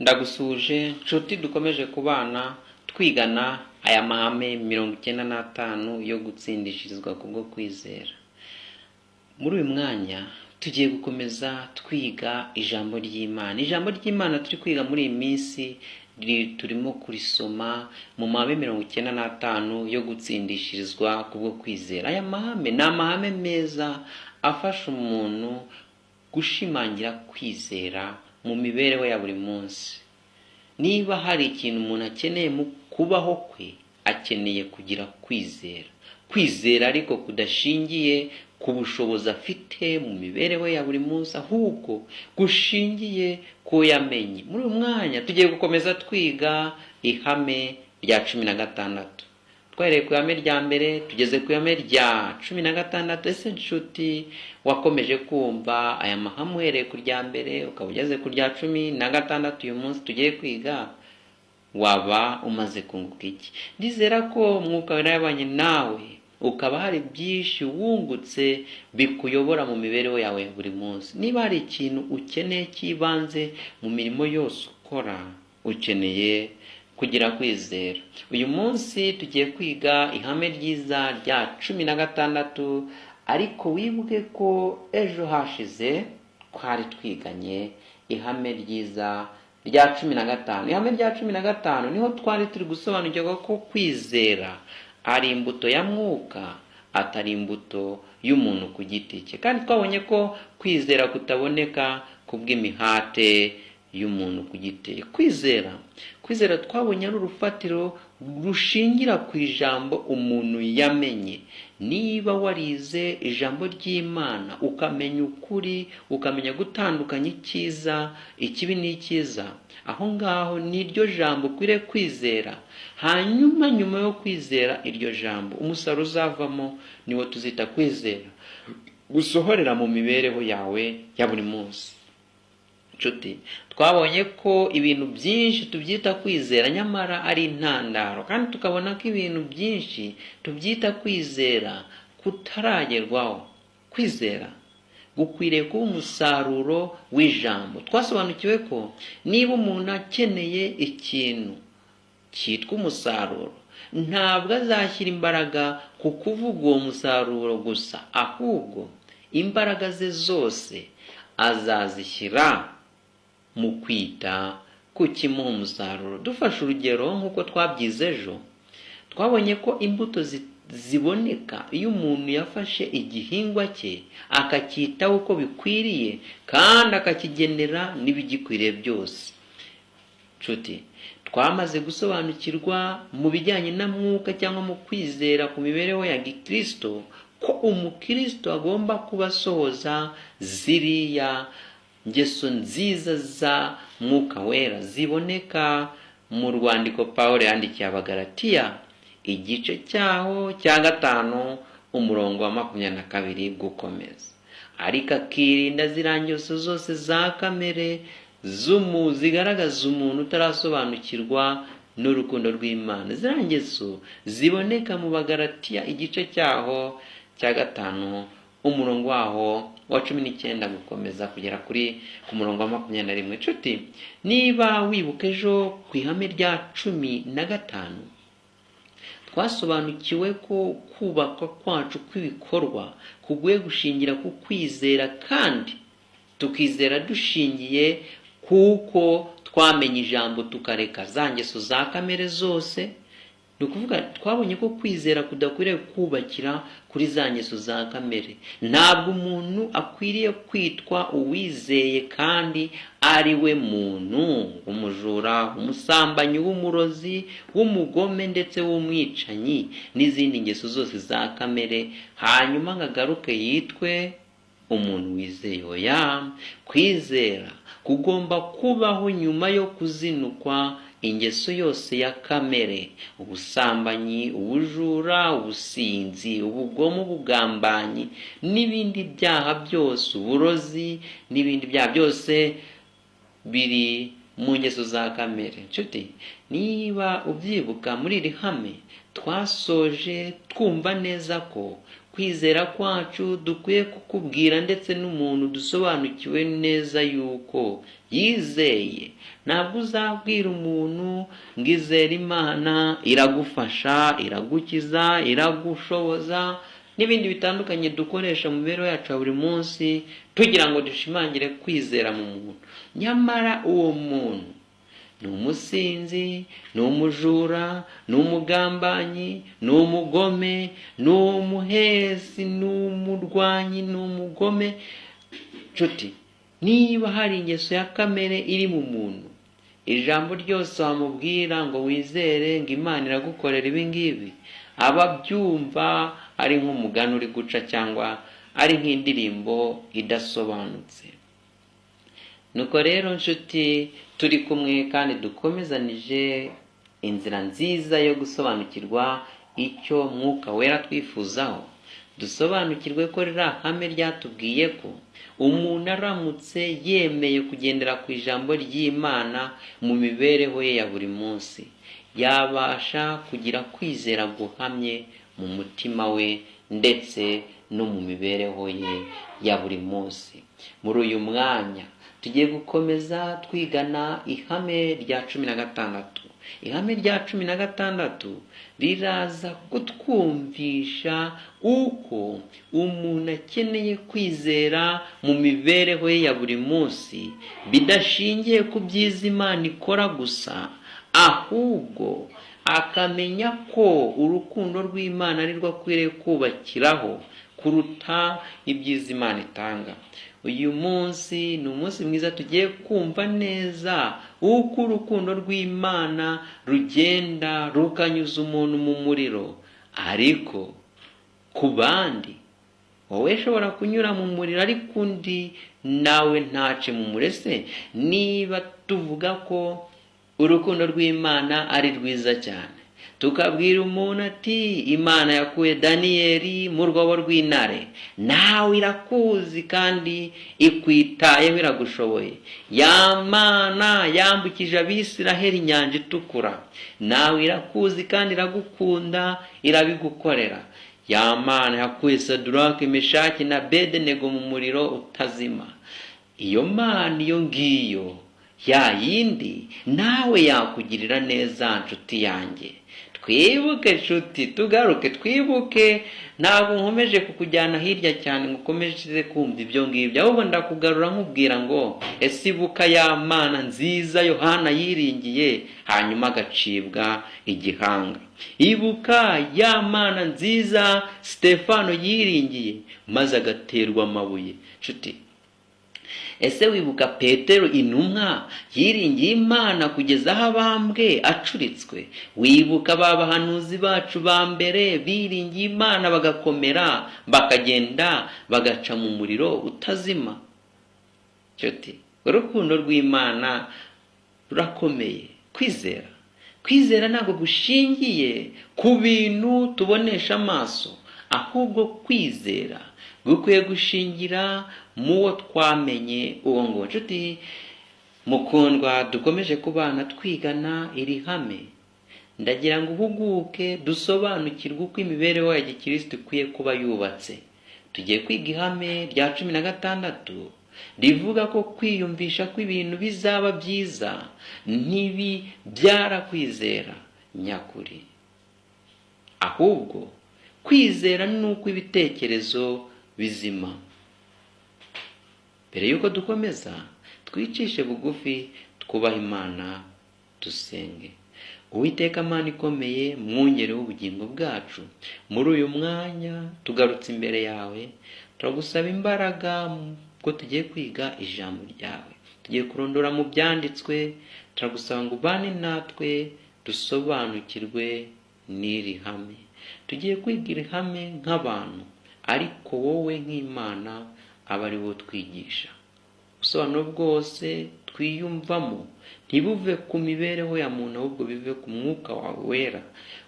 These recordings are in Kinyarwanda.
Ndagusuhuje nshuti dukomeje kubana twigana aya mahame 95 yo gutsindishirizwa kubwo kwizera. Muri uyu mwanya tugiye gukomeza twiga ijambo ry'Imana. Ijambo ry'Imana turi kwiga muri iyi minsi turimo kurisoma mu mahame 95 yo gutsindishirizwa kubwo kwizera. Aya mahame ni amahame meza afasha umuntu gushimangira kwizera mu mibereho ya buri munsi. Niba hari ikintu umuntu akeneye mu kubaho kwe, akeneye kugira kwizera. Kwizera ariko kudashingiye ku bushobozi afite mu mibereho ya buri munsi, ahubwo gushingiye ku yamenye. Muri uyu mwanya tugiye gukomeza twiga ihame rya 16. Twahereye ku ihame rya mbere, tugeze ku ihame rya 16. Ese nshuti, wakomeje kumva aya mahame uhereye ku rya mbere ukaba ugeze ku rya 16 uyu munsi tugiye kwiga, waba umaze kunguka iki? Ndizera ko Mwuka Wera yabanye nawe, ukaba hari byinshi wungutse bikuyobora mu mibereho yawe ya buri munsi. Niba hari ikintu ukeneye cy'ibanze mu mirimo yose ukora, ukeneye kugira kwizera. Uyu munsi tugiye kwiga ihame ryiza rya 16, ariko wibuke ko ejo hashize twari twiganye ihame ryiza rya 15. Ihame rya 15 niho twari turi gusobanukirwa ko kwizera ari imbuto ya Mwuka, atari imbuto y'umuntu ku giti cye, kandi twabonye ko kwizera kutaboneka kubw'imihate y'umuntu ku giti cye. Kwizera twabonye ari urufatiro rushingira ku ijambo umuntu yamenye. Niba warize ijambo ry'Imana, ukamenya ukuri, ukamenya gutandukanya icyiza, ikibi n'icyiza, aho ngaho ni iryo jambo ukwiriye kwizera. Hanyuma nyuma yo kwizera iryo jambo, umusaruro uzavamo niwo tuzita kwizera gusohorera mu mibereho yawe ya buri munsi. Nshuti, twabonye ko ibintu byinshi tubyita kwizera nyamara ari intandaro, kandi tukabona ko ibintu byinshi tubyita kwizera kutaragerwaho. Kwizera gukwiriye kuba umusaruro w'ijambo. Twasobanukiwe ko niba umuntu akeneye ikintu cyitwa umusaruro, ntabwo azashyira imbaraga ku kuvuga uwo musaruro gusa, ahubwo imbaraga ze zose azazishyira mu kwita ku kimuha umusaruro. Dufashe urugero nk'uko twabyize ejo, twabonye ko imbuto ziboneka iyo umuntu yafashe igihingwa cye akacyitaho uko bikwiriye kandi akakigenera n'ibigikwiriye byose. Nshuti, twamaze gusobanukirwa mu bijyanye na Mwuka cyangwa mu kwizera ku mibereho ya gikristo ko umukristo agomba kuba asohoza ziriya ngeso nziza za Mwuka Wera ziboneka mu rwandiko Paul yandikiye Abagalatiya, igice cyaho cya 5, umurongo wa 22 gukomeza, ariko akirinda ziriya ngeso zose za kamere zigaragaza umuntu utarasobanukirwa n'urukundo rw'Imana. Ziriya ngeso ziboneka mu Bagalatiya, igice cyaho cya 5, umurongo waho wa 19 gukomeza kugera ku murongo wa 21. Nshuti, niba wibuka, ejo ku ihame rya 15 twasobanukiwe ko kubakwa kwacu kw'ibikorwa kuguye gushingira ku kwizera, kandi tukizera dushingiye kuko twamenye ijambo, tukareka za ngeso za kamere zose. Ni ukuvuga, twabonye ko kwizera kudakwiriye kubakira kuri za ngeso za kamere. Ntabwo umuntu akwiriye kwitwa uwizeye kandi ari we muntu w'umujura, umusambanyi, w'umurozi, w'umugome ndetse w'umwicanyi n'izindi ngeso zose za kamere, hanyuma ngo agaruke yitwe umuntu wizeye. Oya, kwizera kugomba kubaho nyuma yo kuzinukwa ingeso yose ya kamere: ubusambanyi, ubujura, ubusinzi, ubugome, ubugambanyi n'ibindi byaha byose, uburozi n'ibindi byaha byose biri mu ngeso za kamere. Nshuti, niba ubyibuka, muri iri hame twasoje twumva neza ko kwizera kudashingira ku mirimo Kwizera kwacu dukwiye kukubwira ndetse n'umuntu dusobanukiwe neza yuko yizeye. Ntabwo uzabwira umuntu ngo izere Imana iragufasha, iragukiza, iragushoboza n'ibindi bitandukanye dukoresha mu mibereho yacu ya buri munsi tugira ngo dushimangire kwizera mu muntu, nyamara uwo muntu ni umusinzi, ni umujura, ni umugambanyi, ni umugome, ni umuhezi, ni umurwanyi, ni umugome. Nshuti, niba hari ingeso ya kamere iri mu muntu, ijambo ryose wamubwira ngo wizere ngo Imana iragukorera ibi ngibi, aba abyumva ari nk'umugani uri guca cyangwa ari nk'indirimbo idasobanutse. Nuko rero nshuti, turi kumwe kandi dukomezanije inzira nziza yo gusobanukirwa icyo Mwuka Wera twifuzaho. Dusobanukirwe ko ririya hame ryatubwiye ko umuntu aramutse yemeye kugendera ku ijambo ry'Imana mu mibereho ye ya buri munsi, yabasha kugira kwizera guhamye mu mutima we ndetse no mu mibereho ye ya buri munsi. Muri uyu mwanya tugiye gukomeza twigana ihame rya 16. Ihame rya 16 riraza kutwumvisha uko umuntu akeneye kwizera mu mibereho ye ya buri munsi, bidashingiye ku byiza Imana ikora gusa, ahubwo akamenya ko urukundo rw'Imana ari rwo akwiriye kubakiraho kuruta ibyiza Imana itanga. Uyu munsi ni umunsi mwiza, tugiye kumva neza uko urukundo rw'Imana rugenda rukanyuza umuntu mu muriro, ariko ku bandi wowe ushobora kunyura mu muriro ariko undi nawe ntace mu murese. Niba tuvuga ko urukundo rw'Imana ari rwiza cyane, tukabwira umuntu ati Imana yakuye Daniyeli mu rwobo rw'intare, nawe irakuzi kandi ikwitayeho, iragushoboye. Ya Mana yambukije Abisiraheli inyanja itukura, nawe irakuzi kandi iragukunda, irabigukorera. Ya Mana yakuye Sadurake, Meshaki na Bedenego mu muriro utazima, iyo Mana iyo ngiyo ya yindi nawe yakugirira neza, nshuti yanjye. Twibuke nshuti, tugaruke twibuke. Ntabwo nkomeje kukujyana hirya cyane ngo ukomeze kumva ibyo ngibyo, ahubwo ndakugarura nkubwira ngo ese ibuka ya Mana nziza Yohana yiringiye hanyuma agacibwa igihanga. Ibuka ya Mana nziza Stefano yiringiye maze agaterwa amabuye. Nshuti, ese wibuka Petero intumwa yiringiye Imana kugeza aho abambwe acuritswe? Wibuka ba bahanuzi bacu ba mbere biringiye Imana bagakomera, bakagenda bagaca mu muriro utazima? Nshuti, urukundo rw'Imana rurakomeye. Kwizera ntabwo gushingiye ku bintu tubonesha amaso, ahubwo kwizera gukwiye gushingira mu wo twamenye uwo ngo. Nshuti mukundwa, dukomeje kubana twigana iri hame, ndagira ngo uhuguke dusobanukirwe uko imibereho ya gikristo ikwiye kuba yubatse. Tugiye kwiga ihame rya 16 rivuga ko kwiyumvisha ko ibintu bizaba byiza ntibibyara kwizera nyakuri, ahubwo kwizera ni uko ibitekerezo bizima. Mbere y'uko dukomeza, twicishe bugufi, twubahe Imana, dusenge. Uwiteka Mana ikomeye, mwungere w'ubugingo bwacu, muri uyu mwanya tugarutse imbere yawe, turagusaba imbaraga ko tugiye kwiga ijambo ryawe, tugiye kurondora mu byanditswe. Turagusaba ngo ubane natwe dusobanukirwe n'iri hame. Tugiye kwiga iri hame nk'abantu, ariko wowe nk'Imana aba ari wo twigisha. Ubusobanuro bwose twiyumvamo ntibuve ku mibereho ya muntu, ahubwo bive ku mwuka wawe wera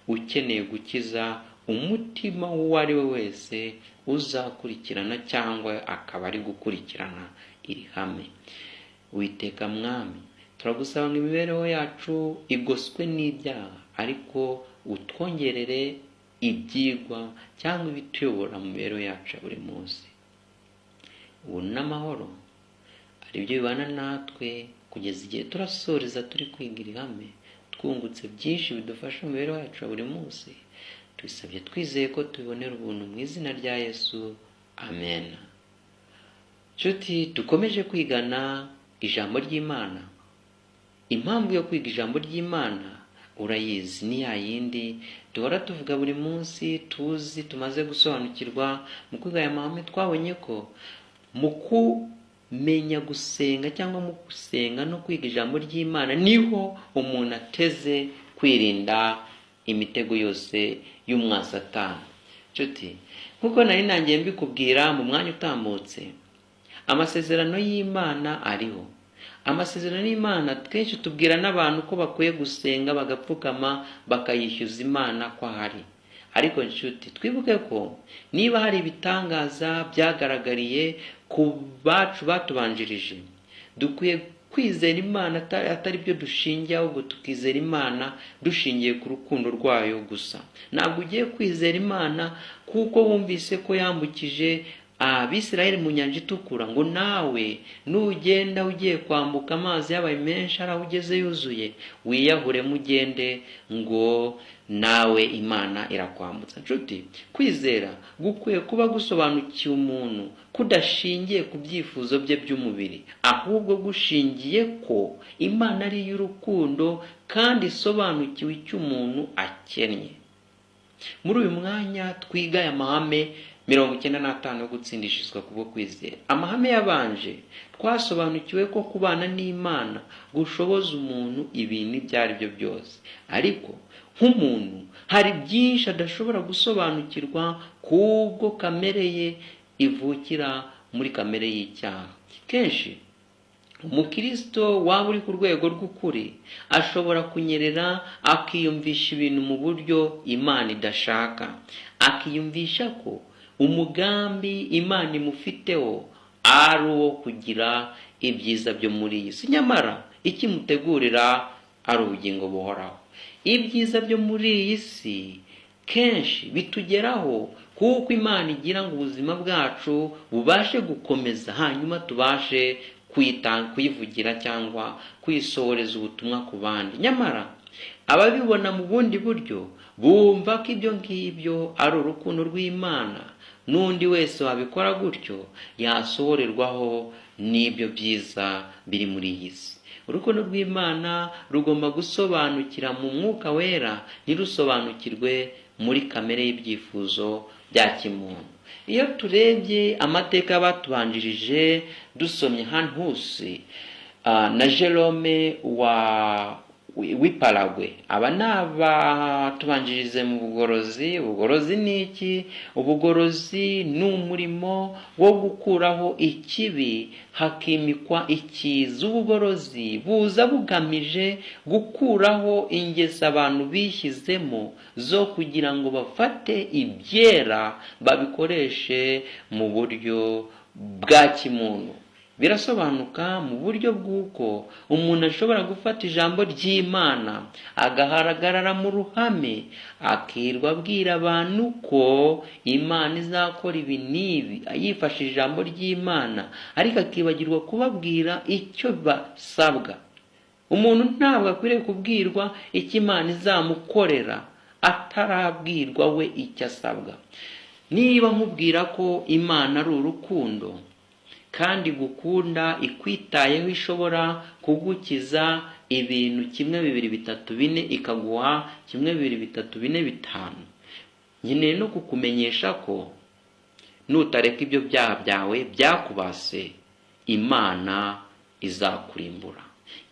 ukeneye gukiza umutima uwo ari we wese uzakurikirana cyangwa akaba ari gukurikirana iri hame. Witeka Mwami, turagusaba ngo imibereho yacu igoswe n'ibyaha, ariko utwongerere ibyigwa cyangwa ibituyobora mu mibereho yacu ya buri munsi. Ubuntu n'amahoro ari byo bibana natwe kugeza igihe turasoreza turi kwiga iri hame, twungutse byinshi bidufasha mu mibereho yacu ya buri munsi. Tubisabye twizeye ko tubibonera ubuntu mu izina rya Yesu, amen. Nshuti dukomeje kwigana ijambo ry'Imana, impamvu yo kwiga ijambo ry'Imana urayizi, ni ya yindi duhora tuvuga buri munsi, tuzi tumaze gusobanukirwa. Mu kwiga aya mahame twabonye ko mu kumenya gusenga cyangwa mu gusenga no kwiga ijambo ry'Imana niho umuntu ateze kwirinda imitego yose y'umwasatani. Nshuti, nk'uko nari nangiye mbikubwira mu mwanya utambutse, amasezerano y'Imana ariho. Amasezerano y'Imana, twinshi tubwira n'abantu ko bakwiye gusenga bagapfukama bakayishyuza Imana ko ahari. Ariko nshuti, twibuke ko niba hari ibitangaza byagaragariye ku bacu batubanjirije, dukwiye kwizera Imana atari byo dushingiye, ahubwo tukizera Imana dushingiye ku rukundo rwayo gusa. Ntabwo ugiye kwizera Imana kuko wumvise ko yambukije Abisirayeli mu Nyanja Itukura, ngo nawe nugenda ugiye kwambuka amazi yabaye menshi, ari aho ugeze yuzuye, wiyahuremo ugende ngo nawe Imana irakwambutsa. Nshuti, kwizera gukwiye kuba gusobanukiwe umuntu, kudashingiye ku byifuzo bye by'umubiri, ahubwo gushingiye ko Imana ari iy'urukundo kandi isobanukiwe icyo umuntu akennye. Muri uyu mwanya twiga aya mahame 95 yo gutsindishirizwa kubwo kwizera. Amahame yabanje, twasobanukiwe ko kubana n'Imana gushoboza umuntu ibintu ibyo ari byo byose, ariko nk'umuntu hari byinshi adashobora gusobanukirwa kubwo kamere ye ivukira muri kamere y'icyaha. Kenshi umukristo waba uri ku rwego rw'ukuri ashobora kunyerera, akiyumvisha ibintu mu buryo Imana idashaka, akiyumvisha ko umugambi Imana imufiteho ari uwo kugira ibyiza byo muri iyi si, nyamara ikimutegurira ari ubugingo buhoraho. Ibyiza byo muri iyi si kenshi bitugeraho kuko Imana igira ngo ubuzima bwacu bubashe gukomeza, hanyuma tubashe kuyivugira cyangwa kuyisohoreza ubutumwa ku bandi. Nyamara ababibona mu bundi buryo bumva ko ibyo ngibyo ari urukundo rw'Imana, n'undi wese wabikora gutyo yasohorerwaho n'ibyo byiza biri muri iyi si. Urukundo rw'Imana rugomba gusobanukira mu Mwuka Wera, ntirusobanukirwe muri kamere y'ibyifuzo bya kimuntu. Iyo turebye amateka y'abatubanjirije, dusomye Hus na Jerome wa w'i Paragwe, aba ni abatubanjirize mu bugorozi. Ubugorozi ni iki? Ubugorozi ni umurimo wo gukuraho ikibi hakimikwa icyiza. Ubugorozi buza bugamije gukuraho ingeso abantu bishyizemo zo kugira ngo bafate ibyera babikoreshe mu buryo bwa kimuntu. Birasobanuka mu buryo bw'uko umuntu ashobora gufata ijambo ry'Imana, agahagarara mu ruhame, akirwa abwira abantu ko Imana izakora ibi n'ibi yifashishije ijambo ry'Imana, ariko akibagirwa kubabwira icyo basabwa. Umuntu ntabwo akwiriye kubwirwa icyo Imana izamukorera atarabwirwa we icyo asabwa. Niba nkubwira ko Imana ari urukundo kandi gukunda, ikwitayeho, ishobora kugukiza ibintu kimwe, bibiri, bitatu, bine, ikaguha kimwe, bibiri, bitatu, bine, bitanu, nkeneye no kukumenyesha ko nutareka ibyo byaha byawe byakubase, Imana izakurimbura,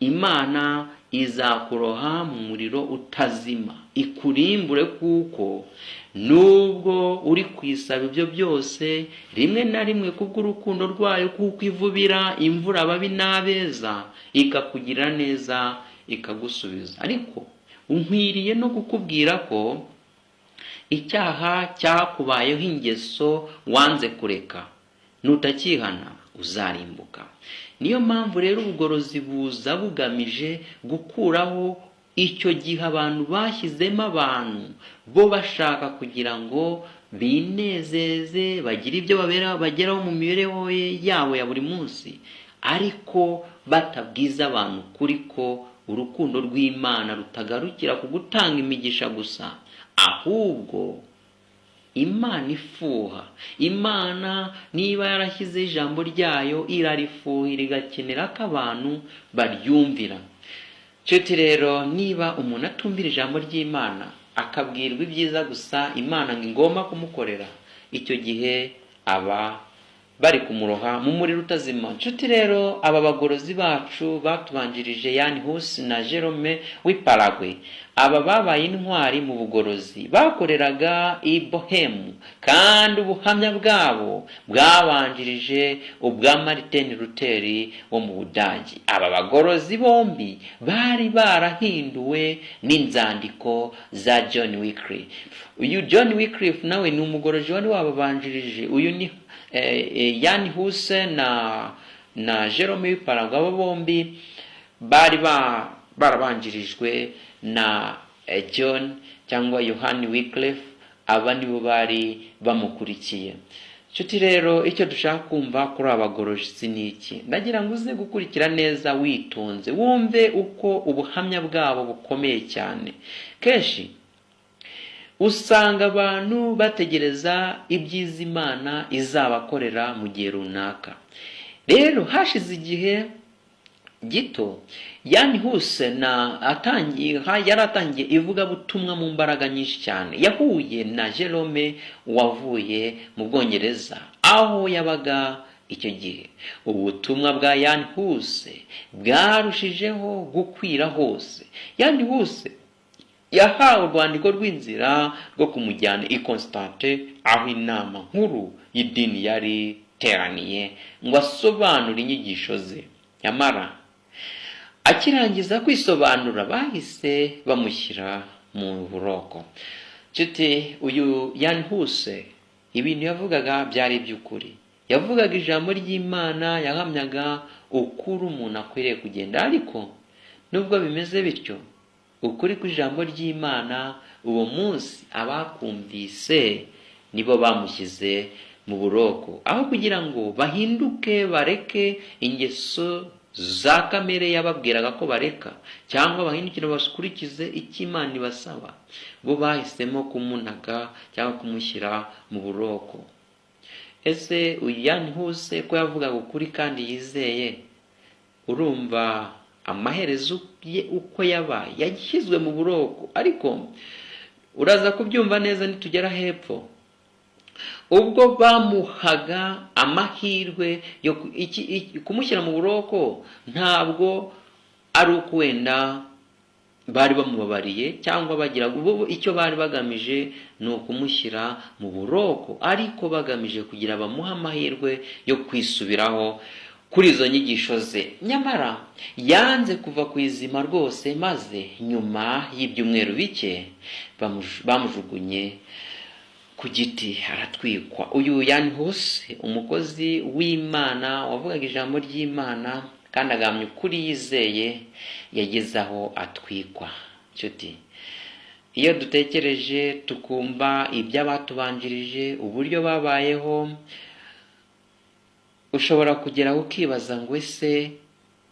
Imana izakuroha mu muriro utazima ikurimbure, kuko nubwo uri kwisaba ibyo byose, rimwe na rimwe kubw'urukundo rwayo, kuko ivubira imvura ababi n'abeza, ikakugirira neza, ikagusubiza. Ariko nkwiriye no kukubwira ko icyaha cyakubayeho ingeso wanze kureka, nutakihana uzarimbuka. Niyo mpamvu rero ubugorozi buza bugamije gukuraho Icyo gihe abantu bashyizemo abantu bo bashaka kugira ngo binezeze, bagire ibyo bageraho mu mibereho yabo ya buri munsi, ariko batabwiza abantu kuri ko urukundo rw'Imana rutagarukira ku gutanga imigisha gusa, ahubwo Imana ifuha. Imana niba yarashyizeho ijambo ryayo, irarifuhira, igakenera ko abantu baryumvira. Nshuti rero, niba umuntu atumvira ijambo ry'Imana, akabwirwa ibyiza gusa Imana ngo igomba kumukorera, icyo gihe aba bari kumuroha mu muriro utazima. Nshuti rero, aba bagorozi bacu batubanjirije, Yan Hus na Jerome w'i Paragwe, aba babaye intwari mu bugorozi. Bakoreraga i Bohemu, kandi ubuhamya bwabo bwabanjirije ubwa Martin Luther wo mu Budage. Aba bagorozi bombi bari barahinduwe n'inzandiko za John Wycliffe. Uyu John Wycliffe nawe ni umugorozi wari wababanjirije. Uyu ni Yan Hus na Jerome w'i Paragwe. Abo bombi bari barabanjirijwe na John cyangwa Yohani Wycliffe. Aba nibo bari bamukurikiye. Nshuti rero, icyo dushaka kumva kuri aba bagorozi ni iki? Ndagira ngo uze gukurikira neza witonze, wumve uko ubuhamya bwabo bukomeye cyane. Kenshi usanga abantu bategereza ibyiza Imana izabakorera mu gihe runaka. Rero hashize igihe gito Yan Hus na atangiye, yari atangiye ivugabutumwa mu mbaraga nyinshi cyane. Yahuye na Jerome wavuye mu Bwongereza aho yabaga icyo gihe. Ubutumwa bwa Yan Hus bwarushijeho gukwira hose. Yan Hus yahawe urwandiko rw'inzira rwo kumujyana i Constance, aho inama nkuru y'idini yari iteraniye, ngo asobanure inyigisho ze. Nyamara akirangiza kwisobanura, bahise bamushyira mu buroko. Nshuti, uyu Yan Hus ibintu yavugaga byari iby'ukuri. Yavugaga ijambo ry'Imana, yahamyaga ukuri umuntu akwiriye kugenda. Ariko nubwo bimeze bityo, ukuri kw'ijambo ry'Imana uwo munsi abakumvise nibo bamushyize mu buroko. Aho kugira ngo bahinduke, bareke ingeso za kamere yababwiraga ko bareka, cyangwa bahindukire bakurikize icyo Imana ibasaba, bo bahisemo kumunaga cyangwa kumushyira mu buroko. Ese uyu Yan Hus ko yavugaga ukuri kandi yizeye, urumva amaherezo ye uko yabaye? Yashyizwe mu buroko, ariko uraza kubyumva neza nitugera hepfo. Ubwo bamuhaga amahirwe yo kumushyira mu buroko, ntabwo ari uko wenda bari bamubabariye cyangwa bagira icyo bari bagamije. Ni ukumushyira mu buroko, ariko bagamije kugira bamuhe amahirwe yo kwisubiraho kuri izo nyigisho ze. Nyamara yanze kuva ku izima rwose, maze nyuma y'ibyumweru bike bamujugunye ku giti, aratwikwa. Uyu Yan Hus, umukozi w'Imana wavugaga ijambo ry'Imana kandi agahamya ukuri yizeye, yageze aho atwikwa. Nshuti, iyo dutekereje tukumva iby'abatubanjirije, uburyo babayeho, ushobora kugeraho ukibaza ngo: ese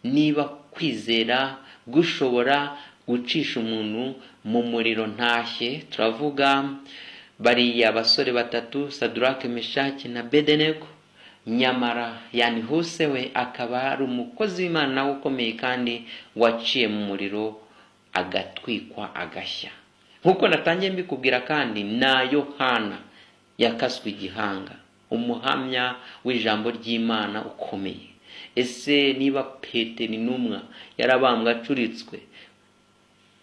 niba kwizera gushobora gucisha umuntu mu muriro ntashye? Turavuga bariya basore batatu, Sadurake, Meshaki na Bedenego, nyamara Yani Hus we akaba ari umukozi w'Imana nawe ukomeye kandi waciye mu muriro agatwikwa agashya, nk'uko natangiye mbikubwira. Kandi na Yohana yakaswe igihanga, umuhamya w'ijambo ry'Imana ukomeye. Ese niba Petero intumwa yarabambwe acuritswe?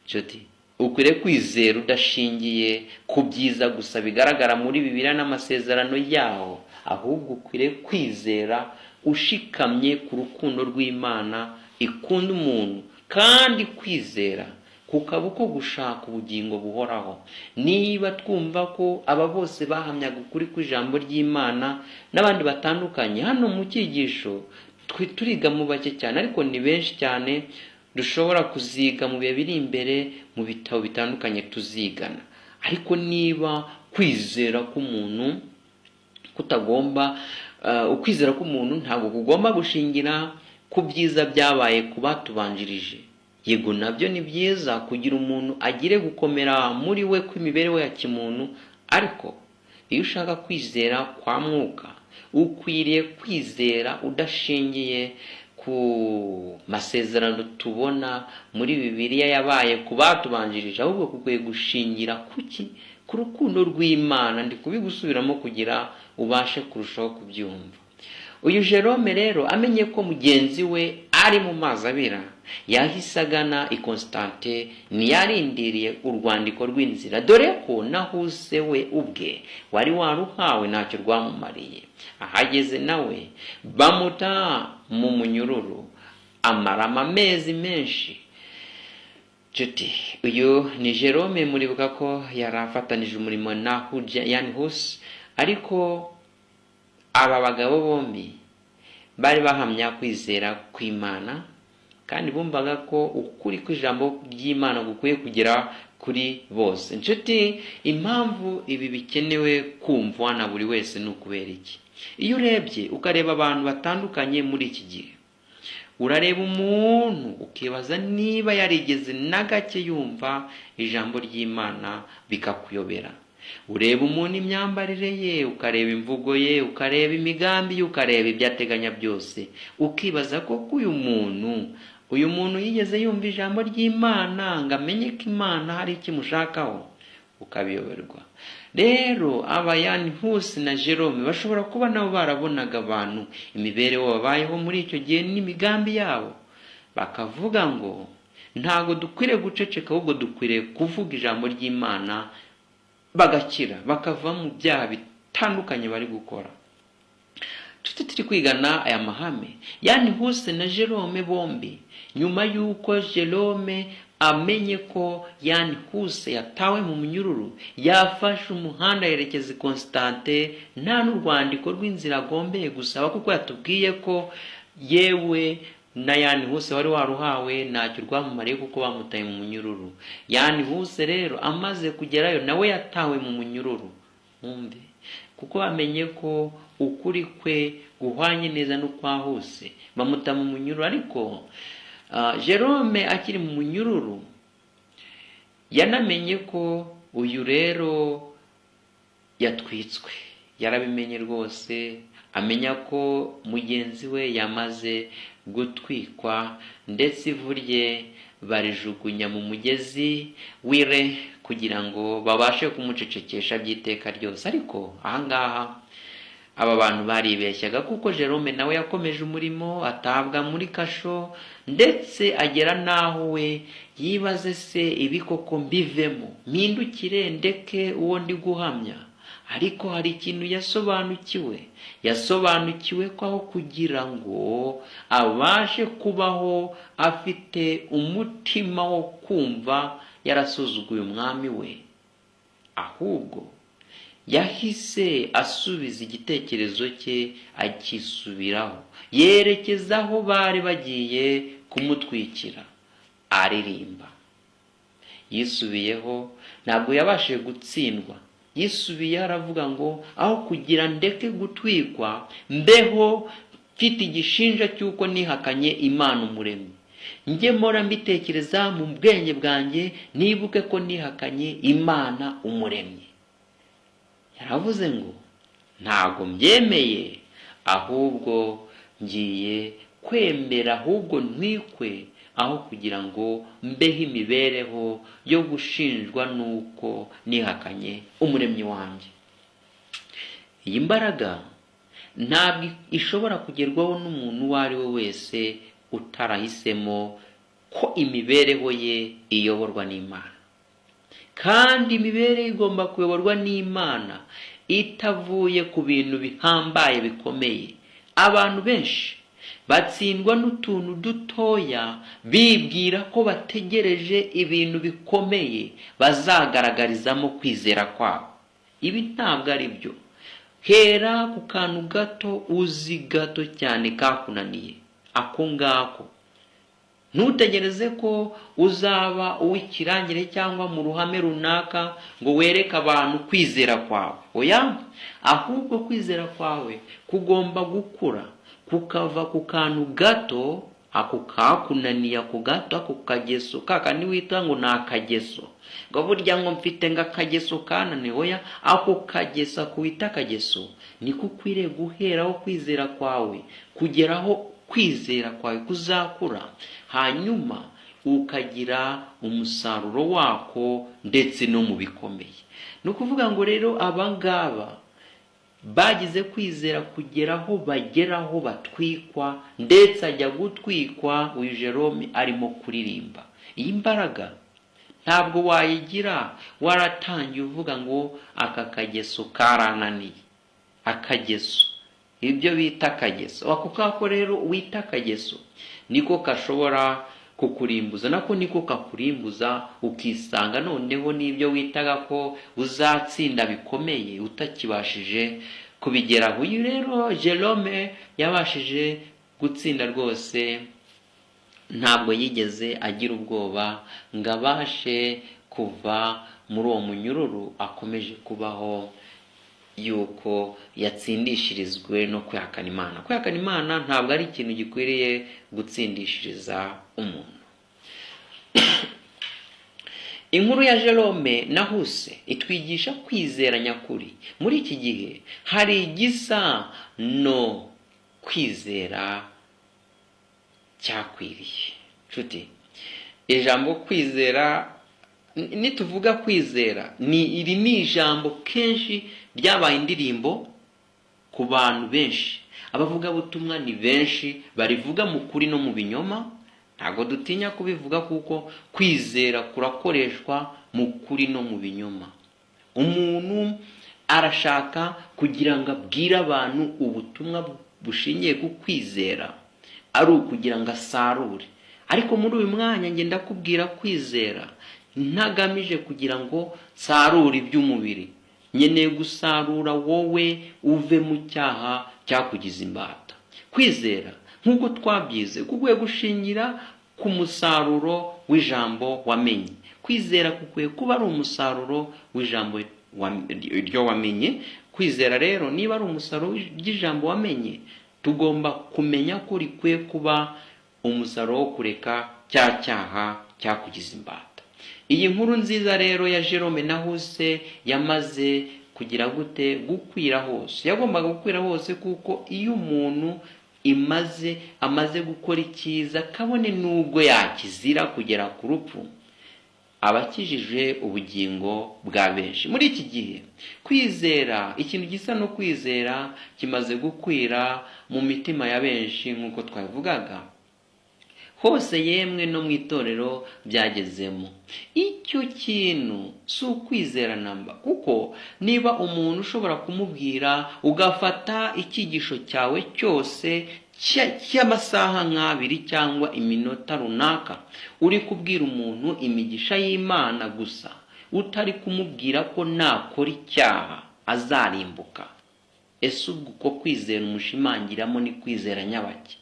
Nshuti, ukwiriye kwizera udashingiye ku byiza gusa bigaragara muri Bibiliya n'amasezerano yaho, ahubwo ukwiriye kwizera ushikamye ku rukundo rw'Imana ikunda umuntu, kandi kwizera kukaba uko gushaka ubugingo buhoraho. Niba twumva ko aba bose bahamyaga ukuri kw'ijambo ry'Imana n'abandi batandukanye, hano mu cyigisho turiga mu bake cyane, ariko ni benshi cyane. Dushobora kuziga mu bihe biri imbere mu bitabo bitandukanye tuzigana. Ariko niba kwizera k'umuntu kutagomba, ukwizera k'umuntu ntabwo kugomba gushingira ku byiza byabaye ku batubanjirije. Yego, nabyo ni byiza kugira umuntu agire gukomera muri we kw'imibereho ya kimuntu, ariko iyo ushaka kwizera kwa mwuka, ukwiriye kwizera udashingiye ku masezerano tubona muri Bibiliya yabaye ku batubanjirije, ahubwo kukwiye gushingira kuki? Ku rukundo rw'Imana. Ndi kubigusubiramo kugira ubashe kurushaho kubyumva. Uyu Jerome rero amenye ko mugenzi we ari mu mazi abira, yahise agana i Constante, ntiyarindiriye urwandiko rw'inzira, dore ko na Huse we ubwe wari waruhawe ntacyo rwamumariye. Ahageze nawe bamuta mu munyururu, amarama amezi menshi. Nshuti, uyu ni Jerome. Muribuka ko yari afatanije umurimo na Jan Hus, ariko aba bagabo bombi bari bahamya kwizera kw'Imana kandi bumvaga ko ukuri kw'ijambo ry'Imana gukwiye kugera kuri bose. Inshuti, impamvu ibi bikenewe kumvwa na buri wese ni ukubera iki? Iyo urebye, ukareba abantu batandukanye muri iki gihe, urareba umuntu ukibaza niba yarigeze na gake yumva ijambo ry'Imana, bikakuyobera. Ureba umuntu, imyambarire ye, ukareba imvugo ye, ukareba imigambi ye, ukareba ibyo ateganya byose, ukibaza koko uyu muntu yigeze yumva ijambo ry'Imana ngo amenye ko Imana hari icyo imushakaho? Ukabiyoberwa. Rero aba Yan Hus na Jerome bashobora kuba nabo barabonaga abantu, imibereho babayeho muri icyo gihe n'imigambi yabo, bakavuga ngo ntabwo dukwiriye guceceka, ahubwo dukwiriye kuvuga ijambo ry'Imana, bagakira, bakava mu byaha bitandukanye bari gukora. Nshuti, turi kwigana aya mahame. Yan Hus na Jerome bombi, nyuma y'uko Jerome amenye ko Yan Hus yatawe mu munyururu, yafashe umuhanda yerekeza i Constante, nta n'urwandiko rw'inzira agombeye gusaba, kuko yatubwiye ko yewe na Yan Hus wari waruhawe ntacyo rwamumariye, kuko bamutaye mu munyururu. Yan Hus rero amaze kugerayo nawe yatawe mu munyururu, mwumve, kuko bamenye ko ukuri kwe guhwanye neza n'ukwa Hus, bamuta mu munyururu. Ariko Jerome akiri mu munyururu yanamenye ko uyu rero yatwitswe. Yarabimenye rwose, amenya ko mugenzi we yamaze gutwikwa, ndetse ivu rye barijugunya mu mugezi wire kugira ngo babashe kumucecekesha by'iteka ryose. Ariko ahangaha aba bantu baribeshyaga, kuko Jerome nawe yakomeje umurimo, atabwa muri kasho, ndetse agera n'aho we yibaze se ibi koko mbivemo, mpindukire ndeke uwo ndi guhamya. Ariko hari ikintu yasobanukiwe. Yasobanukiwe ko aho kugira ngo abashe kubaho afite umutima wo kumva yarasuzuguye umwami we, ahubwo yahise asubiza igitekerezo cye, akisubiraho, yerekeza aho bari bagiye kumutwikira aririmba. Yisubiyeho, ntabwo yabashije gutsindwa. Yisubiyeho, aravuga ngo aho kugira ndeke gutwikwa, mbeho mfite igishinja cy'uko nihakanye Imana Umuremyi, njye mpora mbitekereza mu bwenge bwanjye, nibuke ko nihakanye Imana Umuremyi. Yaravuze ngo ntabwo mbyemeye, ahubwo ngiye kwemera ahubwo ntwikwe, aho kugira ngo mbeho imibereho yo gushinjwa n'uko nihakanye Umuremyi wanjye. Iyi mbaraga ntabwo ishobora kugerwaho n'umuntu uwo ari we wese utarahisemo ko imibereho ye iyoborwa n'Imana. Kandi imibereho igomba kuyoborwa n'Imana itavuye ku bintu bihambaye bikomeye. Abantu benshi batsindwa n'utuntu dutoya, bibwira ko bategereje ibintu bikomeye bazagaragarizamo kwizera kwabo. Ibi ntabwo ari byo. Hera ku kantu gato uzi, gato cyane kakunaniye, ako ngako. Ntutegereze ko uzaba uw'ikirangire cyangwa mu ruhame runaka ngo wereke abantu kwizera kwawe. Oya, ahubwo kwizera kwawe kugomba gukura, kukava ku kantu gato, ako kakunaniye, ako gato, ako kageso kakandi wita ngo ni akageso, ngo burya ngo mfite ngo akageso kananiye. Oya, ako kageso, ako wita akageso, niko ukwiriye guheraho kwizera kwawe, kugeraho kwizera kwawe kuzakura, hanyuma ukagira umusaruro wako ndetse no mu bikomeye. Ni ukuvuga ngo rero aba ngaba bagize kwizera kugeraho bageraho batwikwa, ndetse ajya gutwikwa uyu Jerome arimo kuririmba. Iyi mbaraga ntabwo wayigira waratangiye uvuga ngo aka kageso karananiye. Akageso, ibyo bita akageso, ako kako rero wita akageso niko gashobora kukurimbuza, nako niko kakurimbuza, ukisanga noneho n'ibyo witaga ko uzatsinda bikomeye utakibashije kubigeraho. Uyu rero Jerome yabashije gutsinda rwose, ntabwo yigeze agira ubwoba ngo abashe kuva muri uwo munyururu akomeje kubaho yuko yatsindishirizwe no kwihakana Imana. Kwihakana Imana ntabwo ari ikintu gikwiriye gutsindishiriza umuntu. Inkuru ya Jerome na Huse itwigisha kwizera nyakuri. Muri iki gihe hari igisa no kwizera cyakwiriye. Nshuti, ijambo kwizera, nituvuga kwizera, ni iri ni ijambo kenshi ryabaye indirimbo ku bantu benshi. Abavugabutumwa ni benshi barivuga mu kuri no mu binyoma. Ntabwo dutinya kubivuga, kuko kwizera kurakoreshwa mu kuri no mu binyoma. Umuntu arashaka kugira ngo abwire abantu ubutumwa bushingiye ku kwizera, ari ukugira ngo asarure. Ariko muri uyu mwanya ngenda ndakubwira kwizera ntagamije kugira ngo nsarure iby'umubiri. Nkeneye gusarura wowe, uve mu cyaha cyakugize imbata. Kwizera, nk'uko twabyize, kukwiye gushingira ku musaruro w'ijambo wamenye. Kwizera kukwiye kuba ari umusaruro w'ijambo ryo wamenye. Kwizera rero, niba ari umusaruro w'ijambo wamenye, tugomba kumenya ko rikwiye kuba umusaruro wo kureka cya cyaha cyakugize imbata. Iyi nkuru nziza rero ya Jerome na Huse yamaze kugira gute? Gukwira hose. Yagombaga gukwira hose, kuko iyo umuntu amaze gukora icyiza, kabone n'ubwo yakizira kugera ku rupfu, aba akijije ubugingo bwa benshi. Muri iki gihe kwizera, ikintu gisa no kwizera kimaze gukwira mu mitima ya benshi, nk'uko twabivugaga hose, yemwe no mu itorero byagezemo. Icyo kintu si ukwizera namba, kuko niba umuntu ushobora kumubwira, ugafata icyigisho cyawe cyose cy'amasaha nk'abiri cyangwa iminota runaka, uri kubwira umuntu imigisha y'Imana gusa, utari kumubwira ko nakora icyaha azarimbuka, ese ubwo uko kwizera umushimangiramo ni kwizera nyabaki?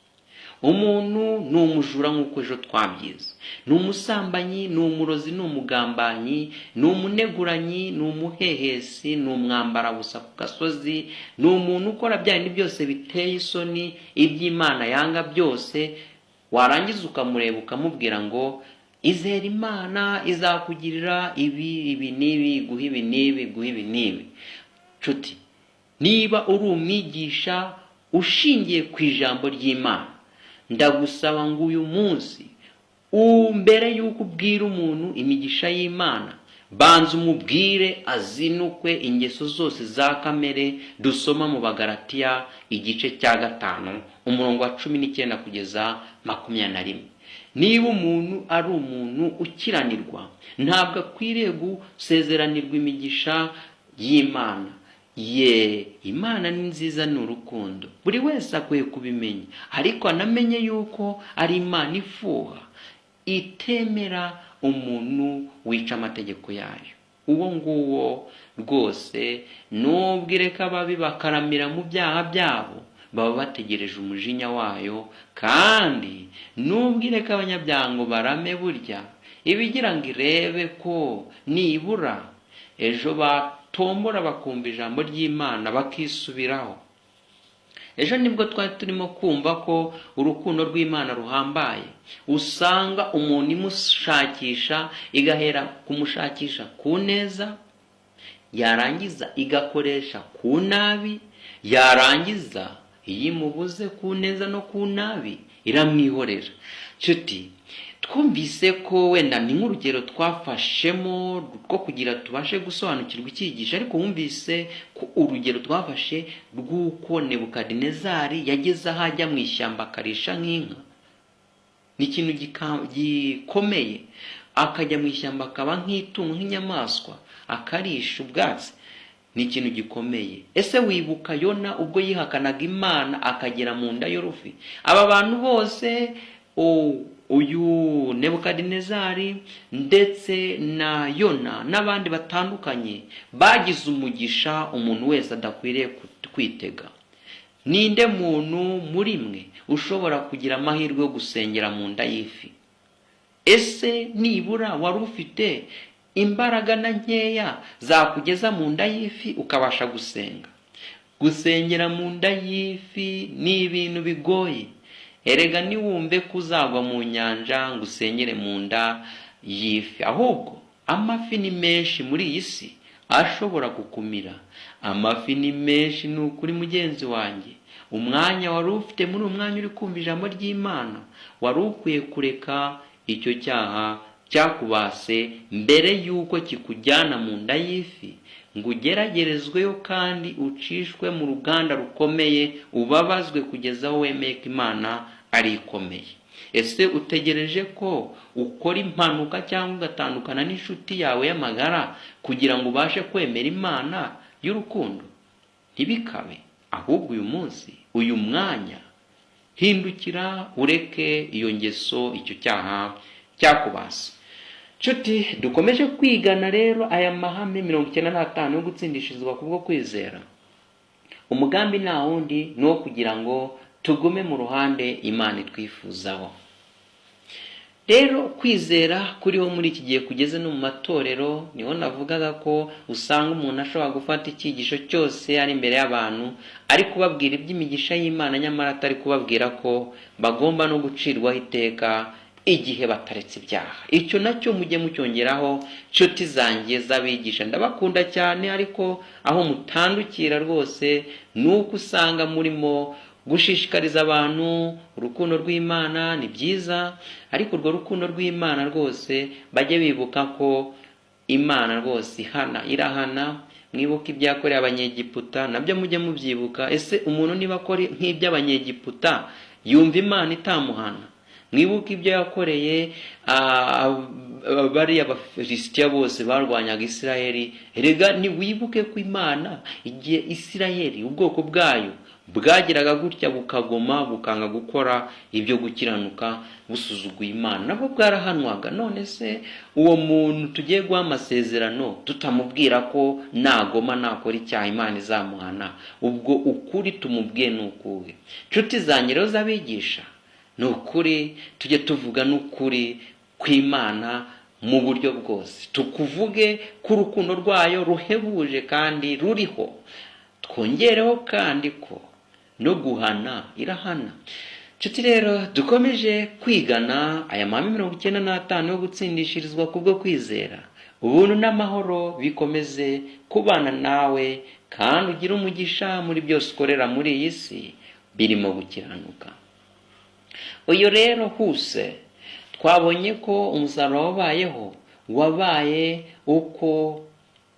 Umuntu ni umujura, nk'uko ejo twabyize, ni umusambanyi, ni umurozi, ni umugambanyi, ni umuneguranyi, ni umuhehesi, ni umwambarabusa ku gasozi, ni umuntu ukora bya bindi byose biteye isoni, iby'Imana yanga byose. Warangiza ukamureba ukamubwira ngo izere Imana, izakugirira ibi, ibi n'ibi, iguha ibi n'ibi, iguha ibi n'ibi. Nshuti, niba uri umwigisha ushingiye ku ijambo ry'Imana, ndagusaba ngo uyu munsi, mbere y'uko ubwira umuntu imigisha y'Imana, banza umubwire azinukwe ingeso zose za kamere dusoma mu Bagaratiya igice cya 5, umurongo wa 19 kugeza 21. Niba umuntu ari umuntu ukiranirwa, ntabwo akwiriye gusezeranirwa imigisha y'Imana. Ye, Imana ni nziza, ni urukundo, buri wese akwiye kubimenya, ariko anamenye yuko ari Imana ifuha, itemera umuntu wica amategeko yayo. Uwo nguwo rwose, nubwo ireka ababi bakaramira mu byaha byabo, baba bategereje umujinya wayo, kandi nubwo ireka abanyabyaha ngo barame, burya ibigira ngo irebe ko nibura ejo batombora bakumva ijambo ry'Imana bakisubiraho. Ejo nibwo twari turimo kumva ko urukundo rw'Imana ruhambaye. Usanga umuntu imushakisha, igahera kumushakisha ku neza, yarangiza igakoresha ku nabi, yarangiza iyo imubuze ku neza no ku nabi iramwihorera. Nshuti, twumvise ko wenda ni nk'urugero twafashemo rwo kugira tubashe gusobanukirwa icyigisho, ariko wumvise ko urugero twafashe rw'uko Nebukadinezari yageze aho ajya mu ishyamba akarisha nk'inka, ni ikintu gikomeye. Akajya mu ishyamba akaba nk'itungo, nk'inyamaswa, akarisha ubwatsi, ni ikintu gikomeye. Ese wibuka Yona ubwo yihakanaga Imana akagera mu nda y'urufi? Aba bantu bose, uyu Nebukadinezari ndetse na Yona n'abandi batandukanye, bagize umugisha umuntu wese adakwiriye kwitega. Ninde muntu muri mwe ushobora kugira amahirwe yo gusengera mu nda y'ifi? Ese nibura wari ufite imbaraga na nkeya zakugeza mu nda y'ifi ukabasha gusenga? Gusengera mu nda y'ifi ni ibintu bigoye. Erega ntiwumve ko uzagwa mu nyanja ngo usengere mu nda y'ifi, ahubwo amafi ni menshi muri iyi si ashobora kukumira. Amafi ni menshi, ni ukuri mugenzi wanjye. Umwanya wari ufite, muri uwo mwanya uri kumva ijambo ry'Imana, wari ukwiye kureka icyo cyaha cyakubase mbere y'uko kikujyana mu nda y'ifi ngo ugeragerezweyo kandi ucishwe mu ruganda rukomeye, ubabazwe kugeza aho wemeye ko Imana ari ikomeye. Ese utegereje ko ukora impanuka cyangwa ugatandukana n'inshuti yawe y'amagara kugira ngo ubashe kwemera Imana y'urukundo? Ntibikabe! Ahubwo uyu munsi, uyu mwanya, hindukira ureke iyo ngeso, icyo cyaha cyakubase. Nshuti, dukomeje kwigana rero aya mahame 95 yo gutsindishirizwa kubwo kwizera. Umugambi nta wundi, ni uwo kugira ngo tugume mu ruhande Imana itwifuzaho. Rero kwizera kuriho muri iki gihe kugeze no mu matorero, niho navugaga ko usanga umuntu ashobora gufata icyigisho cyose ari imbere y'abantu ari kubabwira iby'imigisha y'Imana, nyamara atari kubabwira ko bagomba no gucirwaho iteka igihe bataretse ibyaha. Icyo nacyo mujye mucyongeraho. Nshuti zanjye z'abigisha, ndabakunda cyane, ariko aho mutandukira rwose ni uko usanga murimo gushishikariza abantu urukundo rw'Imana. Ni byiza, ariko urwo rukundo rw'Imana rwose bajye bibuka ko Imana rwose ihana, irahana. Mwibuke ibyo yakoreye Abanyegiputa, nabyo mujye mubyibuka. Ese umuntu niba akora nk'iby'Abanyegiputa yumva Imana itamuhana? Mwibuke ibyo yakoreye bariya Bafilisitiya bose barwanyaga Isirayeli. Erega ntiwibuke ko Imana, igihe Isirayeli, ubwoko bwayo, bwageraga gutya bukagoma, bukanga gukora ibyo gukiranuka, busuzuguye Imana, nabwo bwarahanwaga. None se uwo muntu tugiye guha amasezerano tutamubwira ko nagoma, nakora icyaha, Imana izamuhana, ubwo ukuri tumubwiye ni ukuhe? Nshuti zanjye rero z'abigisha, ni ukuri tujye tuvuga n'ukuri kw'Imana mu buryo bwose, tukuvuge ko urukundo rwayo ruhebuje kandi ruriho, twongereho kandi ko no guhana irahana. Nshuti rero dukomeje kwigana aya mahame 95 yo gutsindishirizwa kubwo kwizera, ubuntu n'amahoro bikomeze kubana nawe, kandi ugire umugisha muri byose ukorera muri iyi si birimo gukiranuka. Uyu rero huse twabonye ko umusaruro wabayeho wabaye uko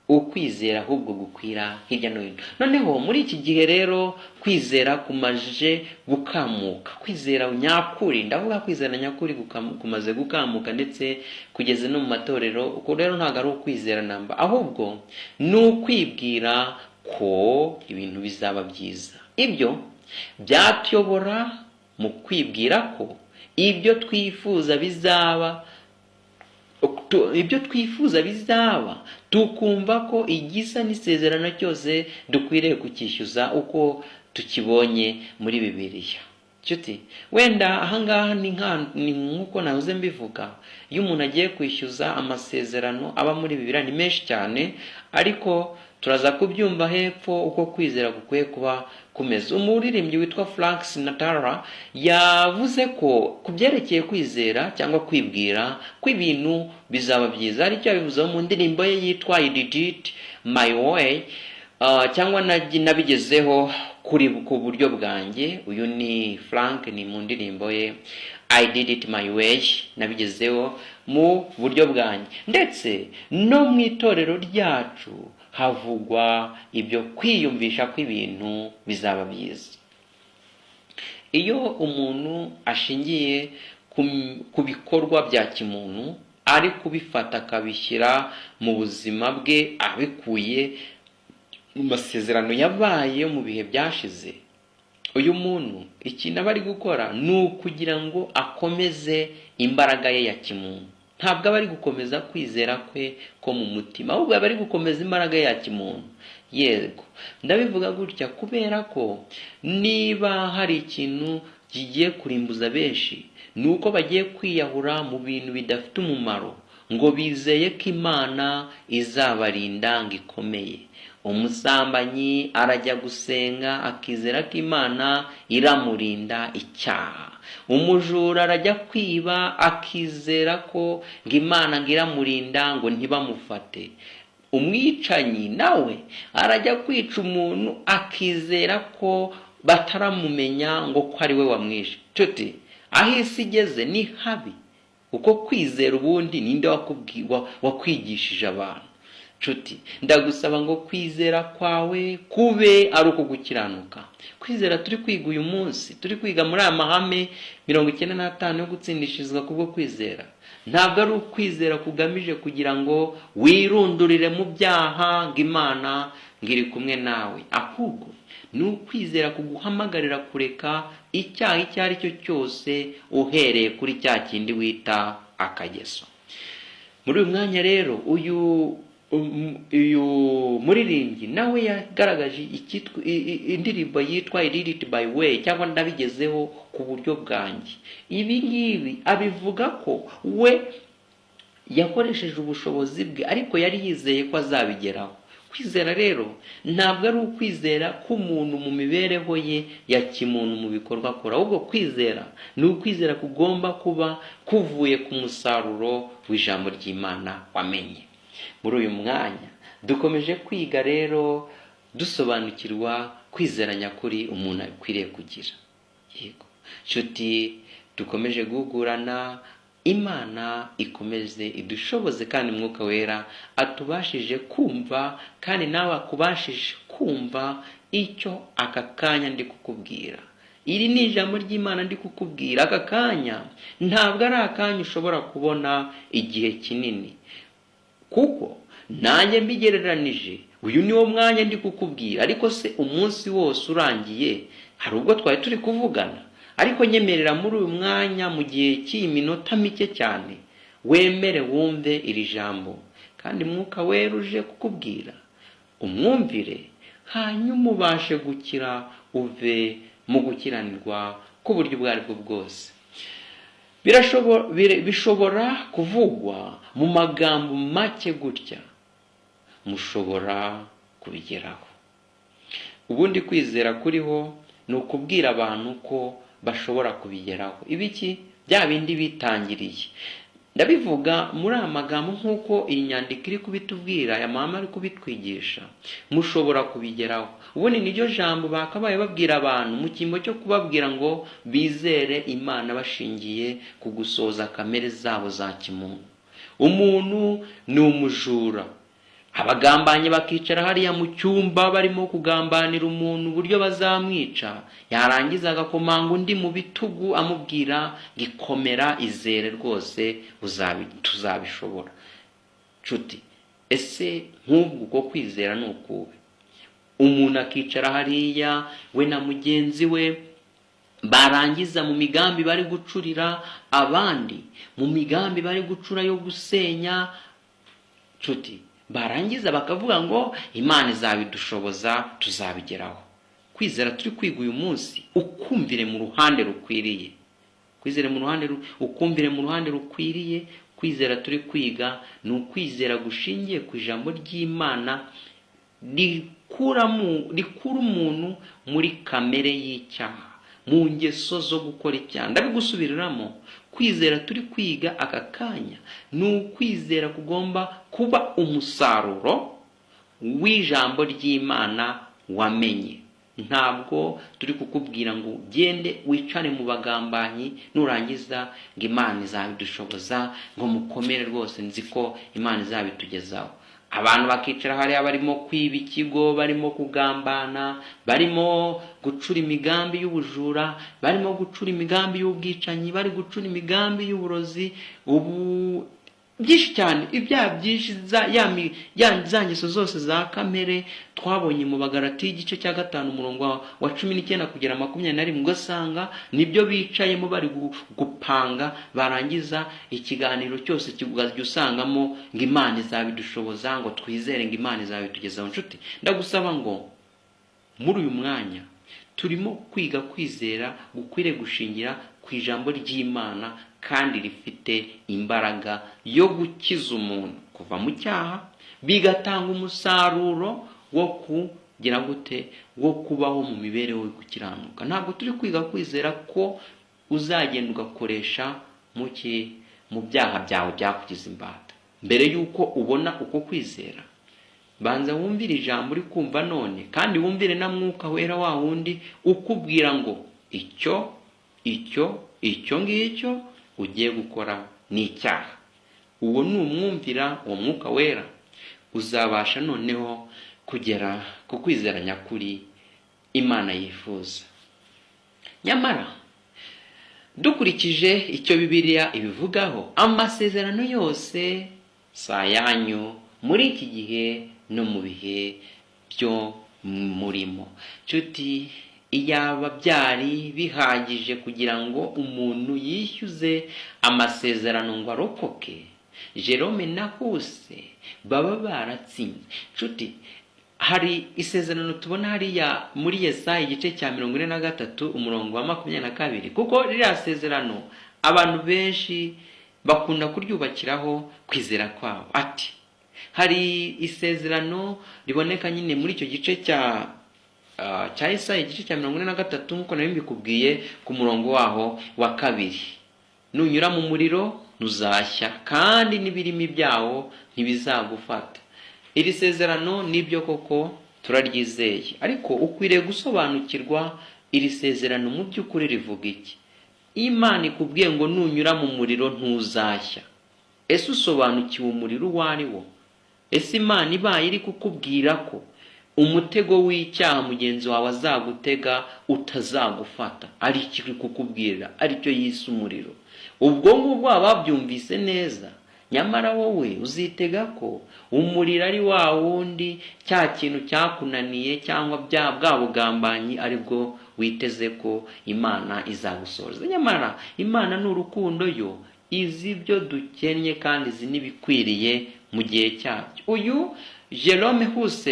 ukwizera ahubwo gukwira hirya no hino. Noneho muri iki gihe rero kwizera kumaje gukamuka, kwizera nyakuri, ndavuga kwizera nyakuri kumaze gukamuka ndetse kugeze no mu matorero. Uko rero ntabwo ari ukwizera namba, ahubwo ni ukwibwira ko ibintu bizaba byiza. Ibyo byatuyobora mu kwibwira ko ibyo twifuza bizaba, ibyo twifuza bizaba, tukumva ko igisa n'isezerano cyose dukwiriye kucyishyuza uko. Tukibonye muri Bibiliya, nshuti. Wenda ahangaha ni nk'uko nahoze mbivuga, iyo umuntu agiye kwishyuza amasezerano aba muri Bibiliya ni menshi cyane, ariko turaza kubyumva hepfo uko kwizera gukwiye kuba kumeze. Umuririmbyi witwa Frank Sinatra yavuze ko ku byerekeye kwizera cyangwa kwibwira ko ibintu bizaba byiza, aricyo yabivuzeho mu ndirimbo ye yitwa "I Did It My Way", cyangwa "Nabigezeho kuri ku buryo bwanjye". Uyu ni Frank, ni mu ndirimbo ye "I Did It My Way", nabigezeho mu buryo bwanjye. Ndetse no mu itorero ryacu havugwa ibyo kwiyumvisha ko ibintu bizaba byiza. Iyo umuntu ashingiye ku bikorwa bya kimuntu, ari kubifata akabishyira mu buzima bwe abikuye mu masezerano yabaye mu bihe byashize, uyu muntu ikintu aba ari gukora ni ukugira ngo akomeze imbaraga ye ya kimuntu. Ntabwo aba ari gukomeza kwizera kwe ko mu mutima, ahubwo aba ari gukomeza imbaraga ye ya kimuntu. Yego, ndabivuga gutya kubera ko niba hari ikintu kigiye kurimbuza benshi, ni uko bagiye kwiyahura mu bintu bidafite umumaro, ngo bizeye ko Imana izabarinda, ngo ikomeye. Umusambanyi arajya gusenga akizera ko Imana iramurinda icyaha. Umujura arajya kwiba akizera ko ngo Imana ngo iramurinda ngo ntibamufate. Umwicanyi nawe arajya kwica umuntu akizera ko bataramumenya ngo ko ari we wamwishe. Nshuti, aho isi igeze ni habi. Uko kwizera ubundi ninde wakwigishije abantu? Nshuti, ndagusaba ngo kwizera kwawe kube ari uko gukiranuka. Kwizera turi kwiga uyu munsi, turi kwiga muri aya mahame 95 yo gutsindishirizwa kubwo kwizera, ntabwo ari ukwizera kugamije kugira ngo wirundurire mu byaha ngo Imana ngo iri kumwe nawe, ahubwo ni ukwizera kuguhamagarira kureka icyaha icyo ari cyo cyose, uhereye kuri cya kindi wita akageso. Muri uyu mwanya rero, uyu muririmbyi nawe yagaragaje indirimbo yitwa "I Did It My Way", cyangwa "Ndabigezeho ku buryo bwanjye". Ibi ngibi abivuga ko we yakoresheje ubushobozi bwe, ariko yari yizeye ko azabigeraho. Kwizera rero ntabwo ari ukwizera k'umuntu mu mibereho ye ya kimuntu, mu bikorwa akora, ahubwo kwizera ni ukwizera kugomba kuba kuvuye ku musaruro w'ijambo ry'Imana wamenye. Muri uyu mwanya dukomeje kwiga rero, dusobanukirwa kwizera nyakuri umuntu akwiriye kugira. Yego nshuti, dukomeje guhugurana. Imana ikomeze idushoboze, kandi Mwuka Wera atubashije kumva, kandi nawe akubashije kumva icyo aka kanya ndi kukubwira. Iri ni ijambo ry'Imana ndi kukubwira aka kanya. Ntabwo ari akanya ushobora kubona igihe kinini, kuko nanjye mbigereranije uyu ni wo mwanya ndi kukubwira. Ariko se umunsi wose urangiye hari ubwo twari turi kuvugana? Ariko nyemerera muri uyu mwanya, mu gihe cy'iyi minota mike cyane, wemere wumve iri jambo, kandi Mwuka Wera uje kukubwira umwumvire, hanyuma ubashe gukira, uve mu gukiranirwa k'uburyo ubwo ari bwo bwose. Bishobora kuvugwa mu magambo make gutya: mushobora kubigeraho. Ubundi kwizera kuriho ni ukubwira abantu ko bashobora kubigeraho. Ibiki? Bya bindi bitangiriye. Ndabivuga muri aya magambo nk'uko iyi nyandiko iri kubitubwira, aya mahame ari kubitwigisha: mushobora kubigeraho. Ubundi niryo jambo bakabaye babwira abantu mu cyimbo cyo kubabwira ngo bizere Imana bashingiye ku gusoza kamere zabo za kimuntu. Umuntu ni umujura, abagambanyi bakicara hariya mu cyumba barimo kugambanira umuntu uburyo bazamwica, yarangiza agakomanga undi mu bitugu amubwira ngo: "Ikomera, izere rwose, tuzabishobora." Nshuti, ese nk'ubwo uko kwizera ni ukuhe? Umuntu akicara hariya we na mugenzi we, barangiza mu migambi bari gucurira abandi, mu migambi bari gucura yo gusenya, nshuti, barangiza bakavuga ngo: "Imana izabidushoboza, tuzabigeraho." Kwizera turi kwiga uyu munsi ukumvire mu ruhande rukwiriye, kwizera mu ruhande ukumvire mu ruhande rukwiriye. Kwizera turi kwiga ni ukwizera gushingiye ku ijambo ry'Imana, rikura umuntu muri kamere y'icyaha, mu ngeso zo gukora icyaha. Ndabigusubiriramo: kwizera turi kwiga aka kanya ni ukwizera kugomba kuba umusaruro w'ijambo ry'Imana wamenye. Ntabwo turi kukubwira ngo ugende wicare mu bagambanyi, nurangiza ngo Imana izabidushoboza, ngo mukomere rwose, nzi ko Imana izabitugezaho. Abantu bakicara hariya barimo kwiba ikigo, barimo kugambana, barimo gucura imigambi y'ubujura, barimo gucura imigambi y'ubwicanyi, bari gucura imigambi y'uburozi, ubu byinshi cyane, ibyaha byinshi, za ngeso zose za kamere twabonye mu Bagarati igice cya 5, umurongo wa 19 kugera 21, ugasanga nibyo bicayemo bari gupanga. Barangiza ikiganiro cyose ukajya usangamo ngo Imana izabidushoboza, ngo twizere ngo Imana izabitugezaho. Nshuti, ndagusaba ngo muri uyu mwanya turimo kwiga kwizera gukwiriye gushingira ku ijambo ry'Imana kandi rifite imbaraga yo gukiza umuntu kuva mu cyaha, bigatanga umusaruro wo kugira gute? Wo kubaho mu mibereho yo gukiranuka. Ntabwo turi kwiga kwizera ko uzagenda ugakoresha mu byaha byawe byakugize imbata. Mbere y'uko ubona uko kwizera, banza wumvire ijambo uri kumva none, kandi wumvire na Mwuka Wera wa wundi ukubwira ngo icyo ngicyo ugiye gukora ni icyaha. Uwo numwumvira uwo Mwuka Wera, uzabasha noneho kugera ku kwizera nyakuri Imana yifuza. Nyamara dukurikije icyo Bibiliya ibivugaho, amasezerano yose si ayanyu muri iki gihe no mu bihe byo murimo. Nshuti, iyaba byari bihagije kugira ngo umuntu yishyuze amasezerano ngo arokoke, Jerome na Hus baba baratsinze. Nshuti, hari isezerano tubona hariya muri Yesaya igice cya 43, umurongo wa 22, kuko ririya sezerano abantu benshi bakunda kuryubakiraho kwizera kwabo. Ati hari isezerano riboneka nyine muri icyo gice cya Yesaya, igice cya 43, nk'uko nari mbikubwiye, ku murongo waho wa 2: "Nunyura mu muriro ntuzashya, kandi n'ibirimi byawo ntibizagufata." Iri sezerano nibyo koko turaryizeye, ariko ukwiriye gusobanukirwa iri sezerano mu by'ukuri rivuga iki. Imana ikubwiye ngo nunyura mu muriro ntuzashya, ese usobanukiwe umuriro uwo ari wo? Ese Imana ibaye iri kukubwira ko umutego w'icyaha mugenzi wawe azagutega utazagufata, ari iki iri kukubwira, aricyo yise umuriro? Ubwo ngubwo waba wabyumvise neza. Nyamara wowe uzitega ko umuriro ari wa wundi, cya kintu cyakunaniye, cyangwa bwa bugambanyi, aribwo witeze ko Imana izagusohoza. Nyamara Imana ni urukundo, yo izi ibyo dukennye kandi izi n'ibikwiriye mu gihe cyabyo. Uyu Jerome Hus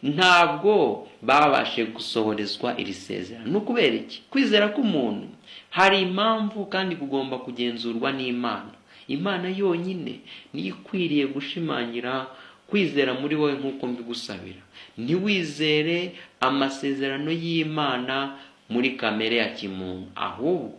ntabwo babashe gusohorezwa iri sezerano. Ni ukubera iki? Kwizera k'umuntu hari impamvu kandi kugomba kugenzurwa n'Imana. Imana yonyine niyo ikwiriye gushimangira kwizera muri wowe, nk'uko mbigusabira. Ntiwizere amasezerano y'Imana muri kamere ya kimuntu, ahubwo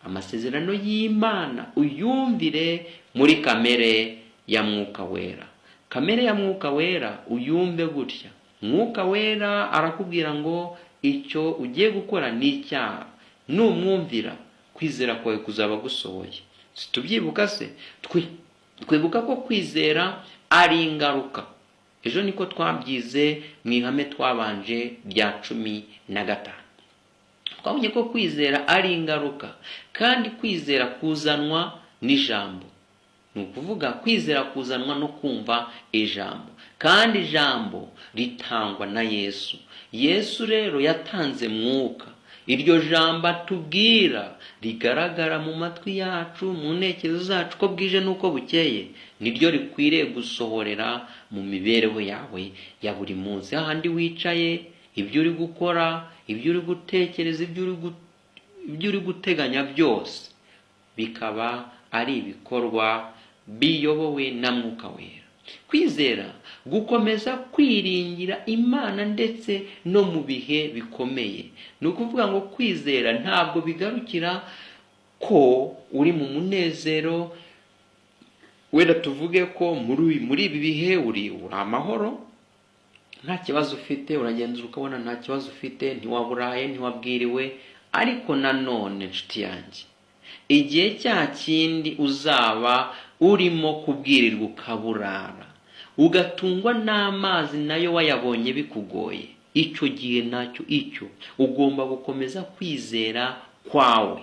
amasezerano y'Imana uyumvire muri kamere ya Mwuka Wera. Kamere ya Mwuka Wera uyumve gutya: Mwuka Wera arakubwira ngo icyo ugiye gukora ni icyaha. Numwumvira, kwizera kwawe kuzaba gusohoye. Tubyibuka se? Twibuka ko kwizera ari ingaruka. Ejo niko twabyize mu ihame twabanje rya 15. Twabonye ko kwizera ari ingaruka, kandi kwizera kuzanwa n'ijambo. Ni ukuvuga kwizera kuzanwa no kumva ijambo, kandi ijambo ritangwa na Yesu. Yesu rero yatanze Mwuka. Iryo jambo atubwira rigaragara mu matwi yacu, mu ntekerezo zacu, uko bwije n'uko bukeye, niryo rikwiriye gusohorera mu mibereho yawe ya buri munsi, hahandi wicaye. Ibyo uri gukora, ibyo uri gutekereza, ibyo uri guteganya byose bikaba ari ibikorwa biyobowe na Mwuka Wera. Kwizera gukomeza kwiringira Imana ndetse no mu bihe bikomeye. Ni ukuvuga ngo kwizera ntabwo bigarukira ko uri mu munezero. Wenda tuvuge ko muri ibi bihe uri amahoro, nta kibazo ufite, uragenzura ukabona nta kibazo ufite, ntiwaburaye, ntiwabwiriwe. Ariko nanone, nshuti yanjye, igihe cya kindi uzaba urimo kubwirirwa, ukaburara, ugatungwa n'amazi nayo wayabonye bikugoye, icyo gihe nacyo icyo ugomba gukomeza kwizera kwawe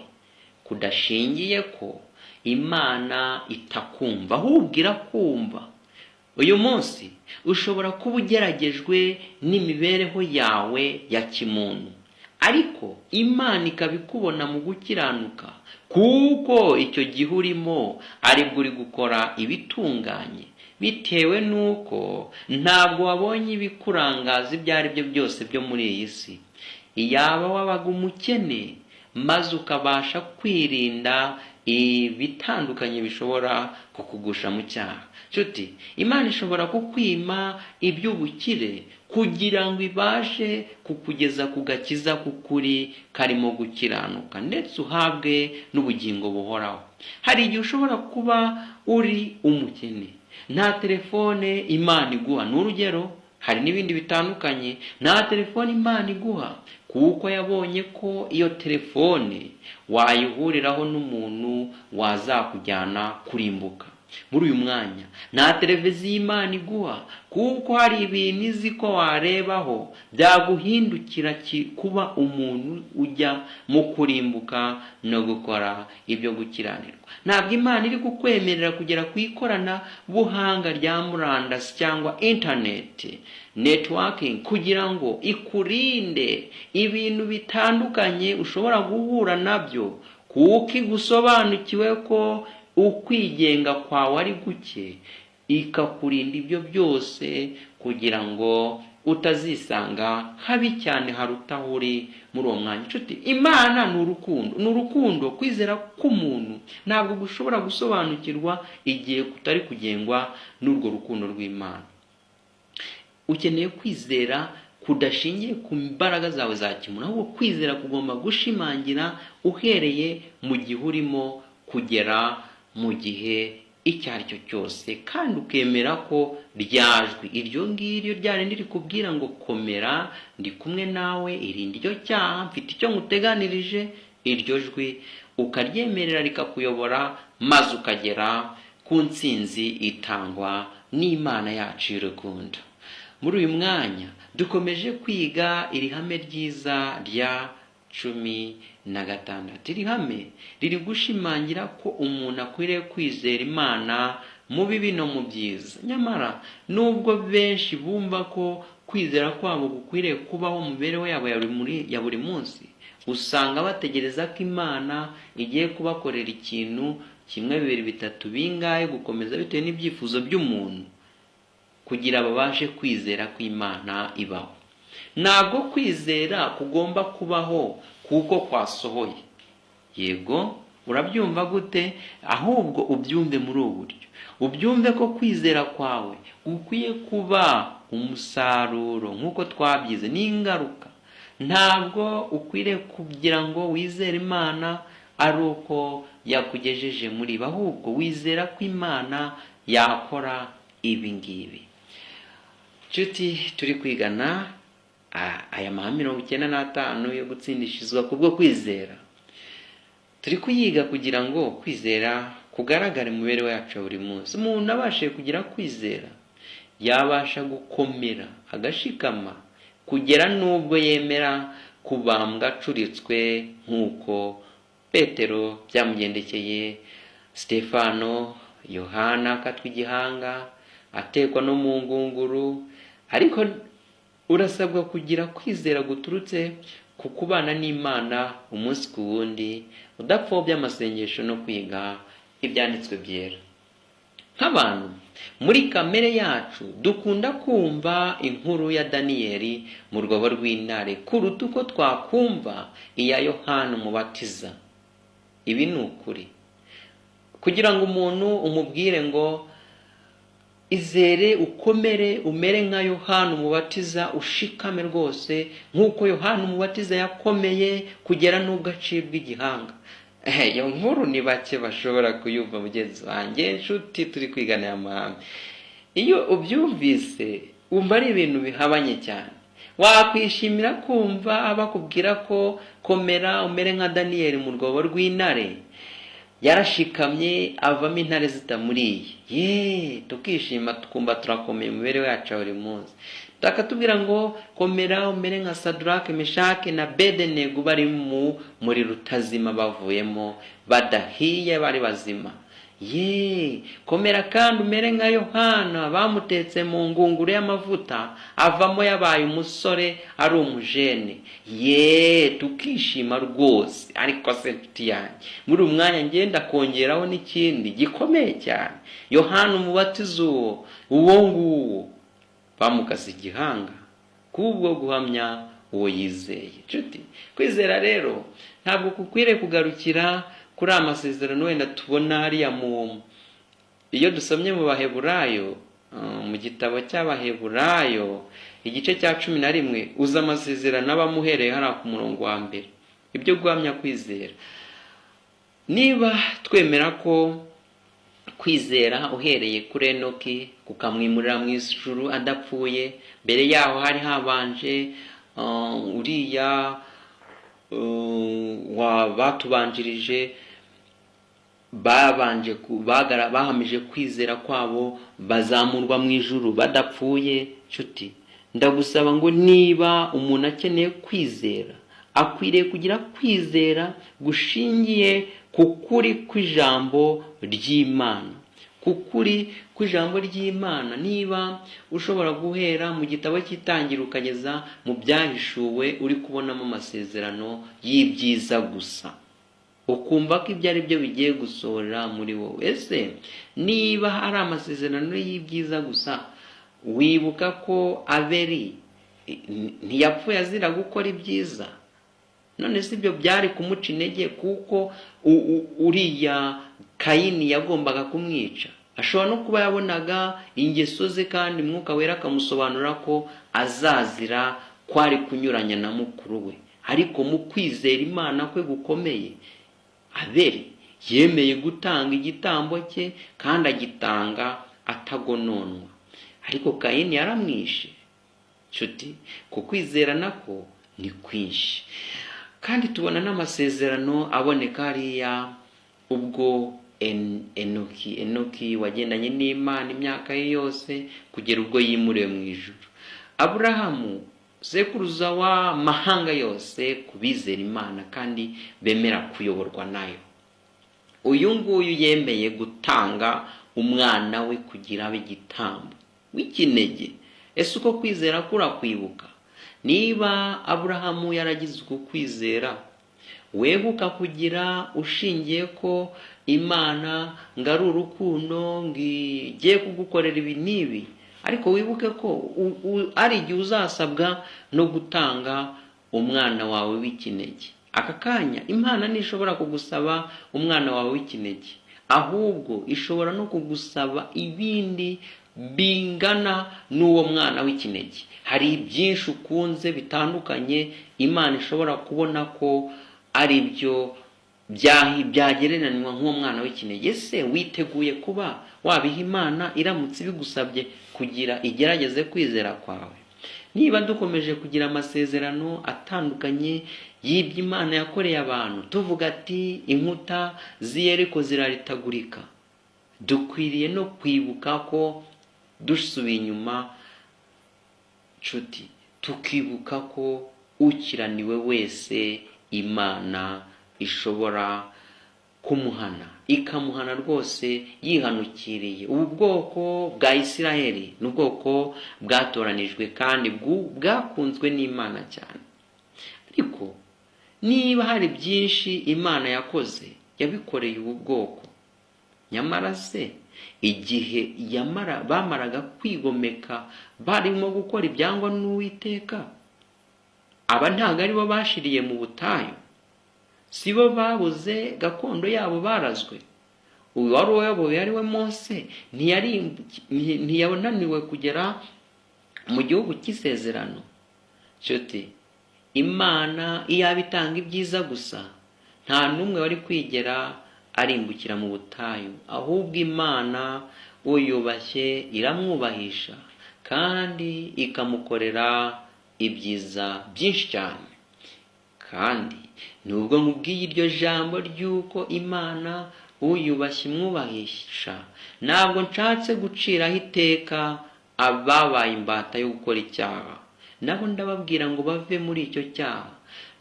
kudashingiye ko Imana itakumva, ahubwo irakumva. Uyu munsi ushobora kuba ugeragejwe n'imibereho yawe ya kimuntu, ariko Imana ikaba ikubona mu gukiranuka, kuko icyo gihe urimo aribwo uri gukora ibitunganye, bitewe n'uko ntabwo wabonye ibikurangaza ibyo ari byo byose byo muri iyi si. Iyaba wabaga umukene maze ukabasha kwirinda ibitandukanye bishobora kukugusha mu cyaha. Nshuti, Imana ishobora kukwima iby'ubukire kugira ngo ibashe kukugeza ku gakiza k'ukuri karimo gukiranuka, ndetse uhabwe n'ubugingo buhoraho. Hari igihe ushobora kuba uri umukene, nta telefone Imana iguha, ni urugero, hari n'ibindi bitandukanye, nta telefone Imana iguha kuko yabonye ko iyo telefone wayihuriraho n'umuntu wazakujyana kurimbuka. Muri uyu mwanya nta televiziyo Imana iguha kuko hari ibintu izi ko warebaho byaguhindukira kuba umuntu ujya mu kurimbuka no gukora ibyo gukiranirwa. Ntabwo Imana iri kukwemerera kugera ku ikoranabuhanga rya murandasi cyangwa interineti networking kugira ngo ikurinde ibintu bitandukanye ushobora guhura nabyo, kuko igusobanukiwe ko ukwigenga kwawe ari guke, ikakurinda ibyo byose kugira ngo utazisanga habi cyane haruta aho uri muri uwo mwanya. Inshuti, Imana ni urukundo, ni urukundo. Kwizera k'umuntu ntabwo gushobora gusobanukirwa igihe kutari kugengwa n'urwo rukundo rw'Imana. Ukeneye kwizera kudashingiye ku mbaraga zawe za kimuntu, ahubwo kwizera kugomba gushimangira uhereye mu gihe urimo kugera mu gihe icyo ari cyo cyose, kandi ukemera ko ryajwi iryo ngiryo rya rindi rikubwira ngo: "Komera, ndi kumwe nawe, irinde iryo cyaha, mfite icyo nguteganirije." Iryo jwi ukaryemerera rikakuyobora, maze ukagera ku ntsinzi itangwa n'Imana yacu y'urukundo. Muri uyu mwanya dukomeje kwiga iri hame ryiza rya 16. Iri hame riri gushimangira ko umuntu akwiriye kwizera Imana mu bibi no mu byiza. Nyamara nubwo benshi bumva ko kwizera kwabo gukwiriye kubaho mu mibereho yabo ya buri munsi, usanga bategereza ko Imana igiye kubakorera ikintu kimwe, bibiri, bitatu, bingahe, gukomeza bitewe n'ibyifuzo by'umuntu kugira babashe kwizera ko Imana ibaho. Ntabwo kwizera kugomba kubaho kuko kwasohoye. Yego, urabyumva gute? Ahubwo ubyumve muri ubu buryo: ubyumve ko kwizera kwawe gukwiye kuba umusaruro, nk'uko twabyize, n'ingaruka. Ntabwo ukwiriye kugira ngo wizere Imana ari uko yakugejeje muri ibi, ahubwo wizera ko Imana yakora ibi ngibi. Nshuti turi kwigana aya mahame 95 yo gutsindishirizwa kubwo kwizera, turi kuyiga kugira ngo kwizera kugaragare mu mibereho yacu ya buri munsi. Umuntu abashije kugira kwizera yabasha gukomera, agashikama kugera n'ubwo yemera kubambwa acuritswe, nk'uko Petero byamugendekeye, Stefano, Yohana akatwa igihanga, atekwa no mu ngunguru. Ariko urasabwa kugira kwizera guturutse ku kubana n'Imana umunsi ku wundi, udapfobya amasengesho no kwiga ibyanditswe byera. Nk'abantu Muri kamere yacu dukunda kumva inkuru ya Daniyeli mu rwobo rw'intare kuruta uko twakumva iya Yohana Umubatiza. Ibi ni ukuri. Kugira ngo umuntu umubwire ngo izere, ukomere, umere nka Yohana Umubatiza, ushikame rwose nk'uko Yohana Umubatiza yakomeye kugera n'ubwo acibwa igihanga, iyo nkuru ni bake bashobora kuyumva. Mugenzi wanjye, inshuti turi kwigana aya mahame, iyo ubyumvise wumva ari ibintu bihabanye cyane. Wakwishimira kumva bakubwira ko komera umere nka Daniyeli mu rwobo rw'intare, yarashikamye avamo intare zitamuriye, ye tukishima, tukumva turakomeye mu mibereho yacu ya buri munsi. Bakatubwira ngo komera umere nka Sadurake, Meshake na Bedenego bari mu muriro utazima, bavuyemo badahiye, bari bazima. Ye komera kandi umere nka Yohana bamutetse mu ngunguru y'amavuta, avamo yabaye umusore, ari umujene. Ye tukishima rwose. Ariko se nshuti yanjye, muri uyu mwanya ngenda kongeraho n'ikindi gikomeye cyane: Yohana Umubatiza, uwo nguwo bamukase igihanga kubwo guhamya uwo yizeye. Nshuti, kwizera rero ntabwo kukwiriye kugarukira kuri aya masezerano wenda tubona hariya mu iyo dusomye mu Baheburayo, mu gitabo cy'Abaheburayo igice cya 11, uza amasezerano aba amuhereye hariya ku murongo wa mbere, ibyo guhamya kwizera. Niba twemera ko kwizera uhereye kuri Enoki kukamwimurira mu ijuru adapfuye, mbere yaho hari habanje uriya batubanjirije babanje bahamije kwizera kwabo, bazamurwa mu ijuru badapfuye. Nshuti, ndagusaba ngo niba umuntu akeneye kwizera, akwiriye kugira kwizera gushingiye ku kuri kw'ijambo ry'Imana, ku kuri kw'ijambo ry'Imana. Niba ushobora guhera mu gitabo cy'Itangira ukageza mu Byahishuwe uri kubonamo amasezerano y'ibyiza gusa, ukumva ko ibyo ari byo bigiye gusohora muri wowe, ese niba ari amasezerano y'ibyiza gusa, wibuka ko Abeli ntiyapfuye azira gukora ibyiza? None si ibyo byari kumuca intege kuko uriya Kayini yagombaga kumwica? Ashobora no kuba yabonaga ingeso ze, kandi Mwuka Wera akamusobanurira ko azazira ko ari kunyuranya na mukuru we. Ariko mu kwizera Imana kwe gukomeye, Abeli yemeye gutanga igitambo cye kandi agitanga atagononwa, ariko Kayini yaramwishe. Nshuti, ku kwizera nako ni kwinshi. Kandi tubona n'amasezerano aboneka hariya ubwo Enoki wagendanye n'Imana imyaka ye yose kugera ubwo yimuriwe mu ijuru, Aburahamu sekuruza w'amahanga yose ku bizera Imana kandi bemera kuyoborwa nayo, uyu nguyu yemeye gutanga umwana we kugira abe igitambo w'ikinege. Ese uko kwizera kurakwibuka? Niba Aburahamu yaragize uku kwizera, webuka kugira ushingiye ko Imana ngo ari urukundo, ngo igiye kugukorera ibi n'ibi, ariko wibuke ko ari igihe uzasabwa no gutanga umwana wawe w'ikinege. Aka kanya Imana ntishobora kugusaba umwana wawe w'ikinege, ahubwo ishobora no kugusaba ibindi bingana n'uwo mwana w'ikinege. Hari byinshi ukunze bitandukanye Imana ishobora kubona ko ari byo byagereranywa nk'uwo mwana w'ikinege. Ese witeguye kuba wabiha Imana iramutse ibigusabye kugira igerageze kwizera kwawe? Niba dukomeje kugira amasezerano atandukanye y'ibyo Imana yakoreye abantu, tuvuga ati inkuta z'i ziraritagurika, dukwiriye no kwibuka ko dusubiye inyuma, nshuti, tukibuka ko ukiraniwe wese Imana ishobora kumuhana, ikamuhana rwose yihanukiriye. Ubu bwoko bwa Isiraheli ni ubwoko bwatoranijwe kandi bwakunzwe n'Imana cyane, ariko niba hari byinshi Imana yakoze, yabikoreye ubu bwoko. Nyamara se Igihe bamaraga kwigomeka barimo gukora ibyangwa n'Uwiteka, aba ntabwo aribo bashiriye mu butayu, si bo babuze gakondo yabo barazwe. Uyu wari uyoboye ari we Mose ntiyananiwe kugera mu gihugu cy'isezerano. Nshuti, Imana iyaba itanga ibyiza gusa, nta n'umwe wari kwigera arimbukira mu butayu. Ahubwo Imana uyubashye iramwubahisha kandi ikamukorera ibyiza byinshi cyane. Kandi nubwo nkubwiye iryo jambo ry'uko Imana uyubashye imwubahisha, ntabwo nshatse guciraho iteka ababaye imbata yo gukora icyaha. Nabo ndababwira ngo bave muri icyo cyaha,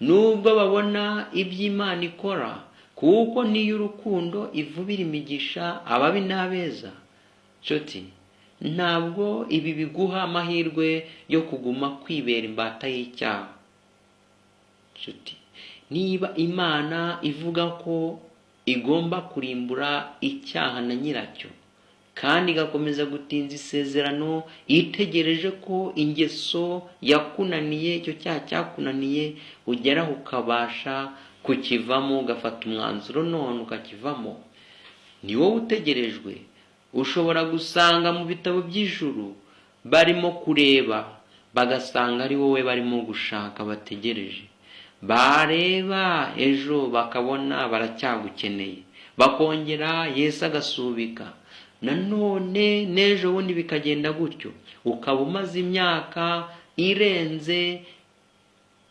nubwo babona iby'Imana ikora, kuko niyo urukundo ivubira imigisha ababi n'abeza. Nshuti, ntabwo ibi biguha amahirwe yo kuguma kwibera imbata y'icyaha. Nshuti, niba Imana ivuga ko igomba kurimbura icyaha na nyiracyo, kandi igakomeza gutinza isezerano itegereje ko ingeso yakunaniye, icyo cyaha cyakunaniye, ugeraho ukabasha kukivamo, ugafata umwanzuro none ukakivamo, ni wowe utegerejwe. Ushobora gusanga mu bitabo by'ijuru barimo kureba, bagasanga ari wowe barimo gushaka bategereje. Bareba ejo bakabona baracyagukeneye, bakongera Yesu agasubika nanone n'ejo bundi bikagenda gutyo, ukaba umaze imyaka irenze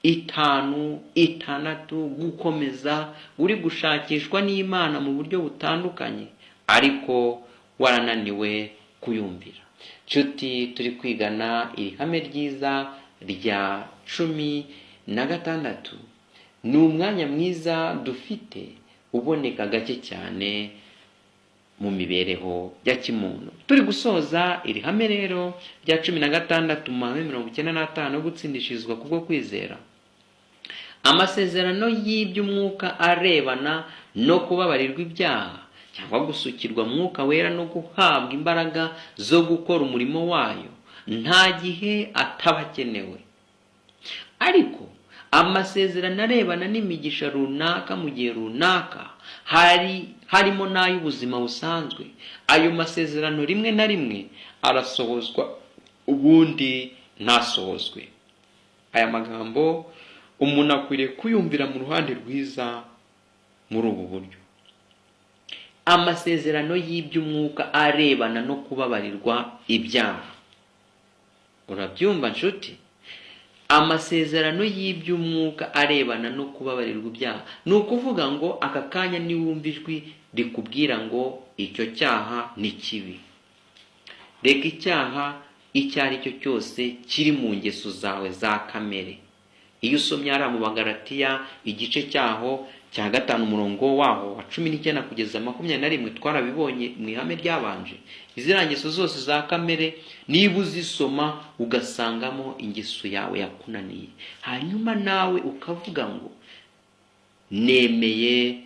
5, 6 gukomeza uri gushakishwa n'Imana mu buryo butandukanye, ariko warananiwe kuyumvira. Nshuti, turi kwigana iri hame ryiza rya 16. Ni umwanya mwiza dufite uboneka gake cyane mu mibereho ya kimuntu. Turi gusoza iri hame rero rya 16 mu mahame 95 yo gutsindishirizwa kubwo kwizera. Amasezerano y'iby'umwuka arebana no kubabarirwa ibyaha cyangwa gusukirwa Mwuka Wera no guhabwa imbaraga zo gukora umurimo wayo, nta gihe ataba akenewe. Ariko amasezerano arebana n'imigisha runaka mu gihe runaka, hari harimo n'ay'ubuzima busanzwe, ayo masezerano rimwe na rimwe arasohozwa, ubundi ntasohozwe. Aya magambo umuntu akwiriye kuyumvira mu ruhande rwiza muri ubu buryo: amasezerano y'iby'umwuka arebana no kubabarirwa ibyaha, urabyumva nshuti? Amasezerano y'iby'umwuka arebana no kubabarirwa ibyaha, ni ukuvuga ngo aka kanya niwumva ijwi rikubwira ngo icyo cyaha ni kibi, reka icyaha icyo ari cyo cyose kiri mu ngeso zawe za kamere. Iyo usomye hariya mu Bagalatiya igice cyaho cya 5, umurongo waho wa 19 kugeza 21, twarabibonye mu ihame ryabanje. Iziriya ngeso zose za kamere, niba uzisoma ugasangamo ingeso yawe yakunaniye, hanyuma nawe ukavuga ngo nemeye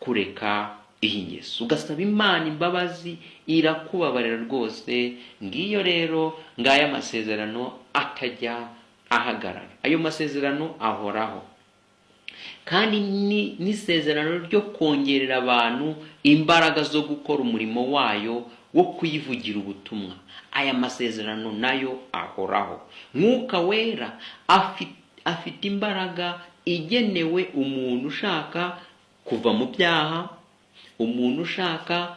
kureka iyi ngeso, ugasaba Imana imbabazi, irakubabarira rwose. Ngiyo rero, ngaya amasezerano atajya ahagarara, ayo masezerano ahoraho. Kandi ni n'isezerano ryo kongerera abantu imbaraga zo gukora umurimo wayo wo kuyivugira ubutumwa, aya masezerano nayo ahoraho. Mwuka Wera afite imbaraga igenewe umuntu ushaka kuva mu byaha, umuntu ushaka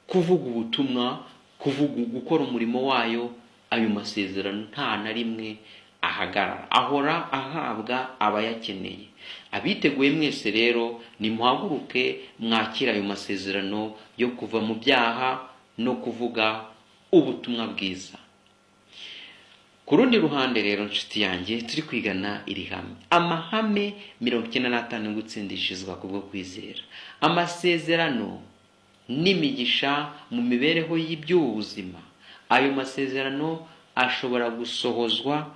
kuvuga ubutumwa, kuvuga, gukora umurimo wayo. Ayo masezerano nta na rimwe ahagarara, ahora ahabwa abayakeneye. Abiteguye mwese rero, nimuhaguruke mwakire ayo masezerano yo kuva mu byaha no kuvuga ubutumwa bwiza. Ku rundi ruhande rero, nshuti yanjye, turi kwigana iri hame, amahame 95 yo gutsindishirizwa kubwo kwizera, amasezerano n'imigisha mu mibereho y'iby'ubu buzima, ayo masezerano ashobora gusohozwa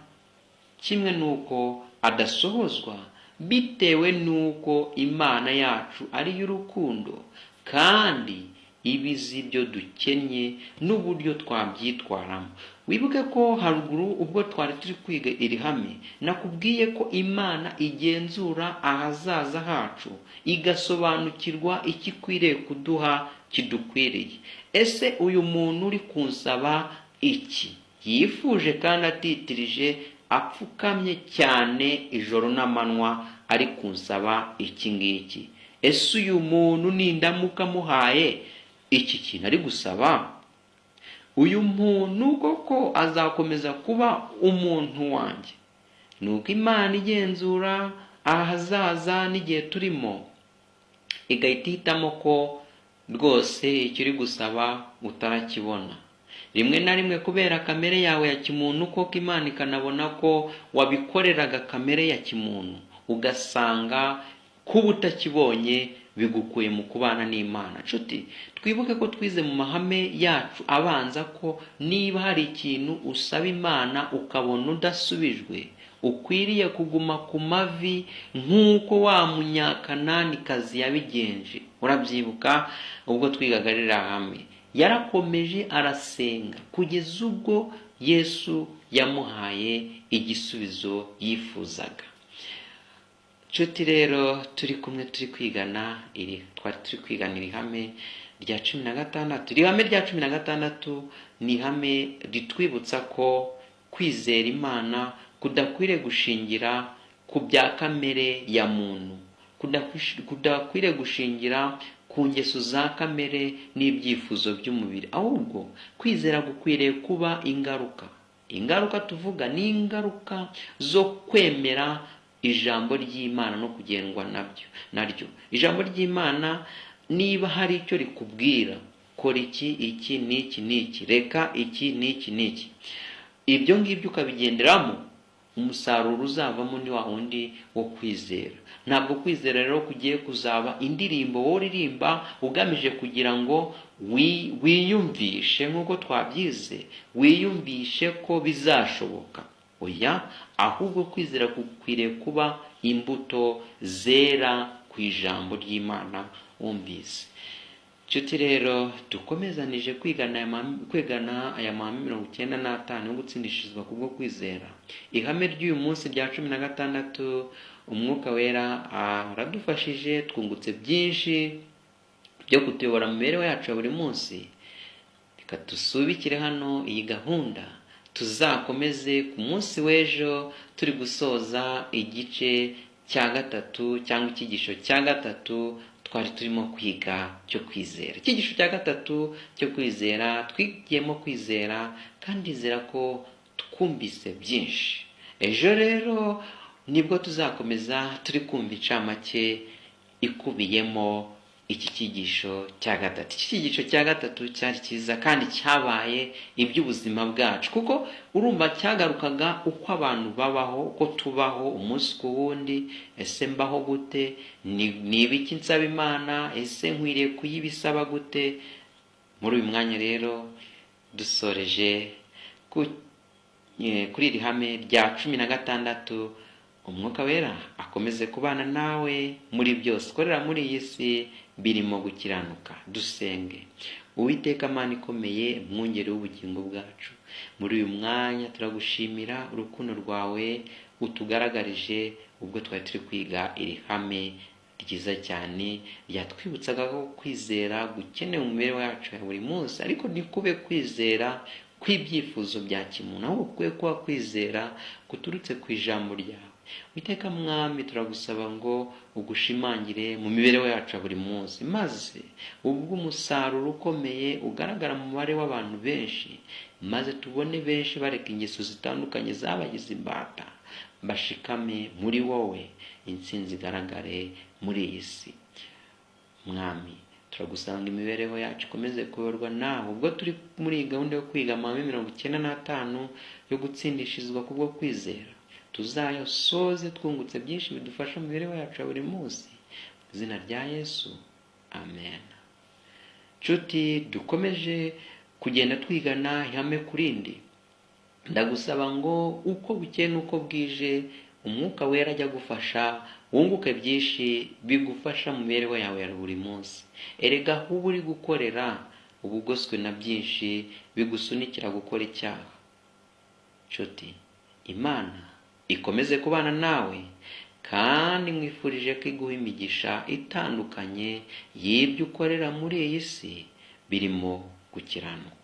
kimwe n'uko adasohozwa, bitewe n'uko Imana yacu ari iy'urukundo kandi iba izi ibyo dukennye n'uburyo twabyitwaramo. Wibuke ko haruguru ubwo twari turi kwiga iri hame, nakubwiye ko Imana igenzura ahazaza hacu, igasobanukirwa icyo ikwiriye kuduha kidukwiriye. Ese uyu muntu uri kunsaba iki yifuje kandi atitirije, apfukamye cyane ijoro n'amanywa, ari kunsaba iki ngiki? Ese uyu muntu nindamuka muhaye iki kintu ari gusaba, uyu muntu koko azakomeza kuba umuntu wanjye? Ni uko Imana igenzura ahazaza n'igihe turimo, igahita ihitamo ko rwose icyo uri gusaba utarakibona. Rimwe na rimwe kubera kamere yawe ya kimuntu, koko Imana ikanabona ko wabikoreraga kamere ya kimuntu, ugasanga kuba utakibonye bigukuye mu kubana n'Imana. Nshuti, twibuke ko twize mu mahame yacu abanza ko niba hari ikintu usaba Imana ukabona udasubijwe, ukwiriye kuguma ku mavi nk'uko wa Munyakananikazi yabigenje. Urabyibuka ubwo twigaga ririya hame, yarakomeje arasenga kugeza ubwo Yesu yamuhaye igisubizo yifuzaga. Nshuti rero turi kumwe, turi kwigana iri, twari turi kwigana iri hame rya 16. Iri hame rya 16 ni ihame ritwibutsa ko kwizera Imana kudakwiriye gushingira ku bya kamere ya muntu, kudakwiriye gushingira ku ngeso za kamere n'ibyifuzo by'umubiri, ahubwo kwizera gukwiriye kuba ingaruka. Ingaruka tuvuga ni ingaruka zo kwemera ijambo ry'Imana no kugendwa nabyo naryo. Ijambo ry'Imana niba hari icyo rikubwira, kora iki, iki n'iki n'iki, reka iki n'iki n'iki, ibyo ngibyo ukabigenderamo, umusaruro uzavamo ni wa wundi wo kwizera. Ntabwo kwizera rero kugiye kuzaba indirimbo wowe uririmba ugamije kugira ngo wiyumvishe, nk'uko twabyize, wiyumvishe ko bizashoboka. Oya, ahubwo kwizera gukwiriye kuba imbuto zera ku ijambo ry'Imana wumvise. Nshuti rero dukomezanije kwigana aya mahame 95 yo gutsindishirizwa kubwo kwizera. Ihame ry'uyu munsi rya 16, Umwuka Wera aradufashije, twungutse byinshi byo kutuyobora mu mibereho yacu ya buri munsi. Reka dusubikire hano iyi gahunda, tuzakomeze ku munsi w'ejo turi gusoza igice cya gatatu cyangwa icyigisho cya gatatu twari turimo kwiga cyo kwizera. Icyigisho cya gatatu cyo kwizera, twigiyemo kwizera, kandi izera ko twumvise byinshi. Ejo rero nibwo tuzakomeza turi kumva incamake ikubiyemo iki cyigisho cya gatatu. Iki cyigisho cya gatatu cyari cyiza kandi cyabaye iby'ubuzima bwacu, kuko urumva cyagarukaga uko abantu babaho, uko tubaho umunsi ku wundi. Ese mbaho gute? Ni ibiki nsaba Imana? Ese nkwiriye kuyibisaba gute? Muri uyu mwanya rero dusoreje kuri iri hame rya 16. Umwuka Wera akomeze kubana nawe muri byose ukorera muri iyi si birimo gukiranuka. Dusenge. Uwiteka Mana ikomeye, mwungeri w'ubugingo bwacu, muri uyu mwanya turagushimira urukundo rwawe utugaragarije ubwo twari turi kwiga iri hame ryiza cyane ryatwibutsaga ko kwizera gukenewe mu mibereho yacu ya buri munsi, ariko ntikube kwizera kw'ibyifuzo bya kimuntu, ahubwo kube kuba kwizera guturutse ku ijambo ryawe. Witeka Mwami, turagusaba ngo ugushimangire mu mibereho yacu ya buri munsi, maze ubwo umusaruro ukomeye ugaragara mu mubare w'abantu benshi, maze tubone benshi bareka ingeso zitandukanye zabagize imbata, bashikame muri wowe, intsinzi igaragare muri iyi si. Mwami, turagusanga imibereho yacu ikomeze kuyoborwa nawe ubwo turi muri iyi gahunda yo kwiga amahame 95 yo gutsindishirizwa kubwo kwizera. Tuzayasoze twungutse byinshi bidufasha mu mibereho yacu ya buri munsi. Mu izina rya Yesu, amen. Nshuti dukomeje kugenda twigana ihame ku rindi, ndagusaba ngo uko bukeye n'uko bwije Umwuka Wera ajya agufasha wunguke byinshi bigufasha mu mibereho yawe ya buri munsi. Erega aho uba uri gukorera uba ugoswe na byinshi bigusunikira gukora icyaha. Nshuti, Imana ikomeze kubana nawe, kandi nkwifurije ko iguha imigisha itandukanye y'ibyo ukorera muri iyi si birimo gukiranuka.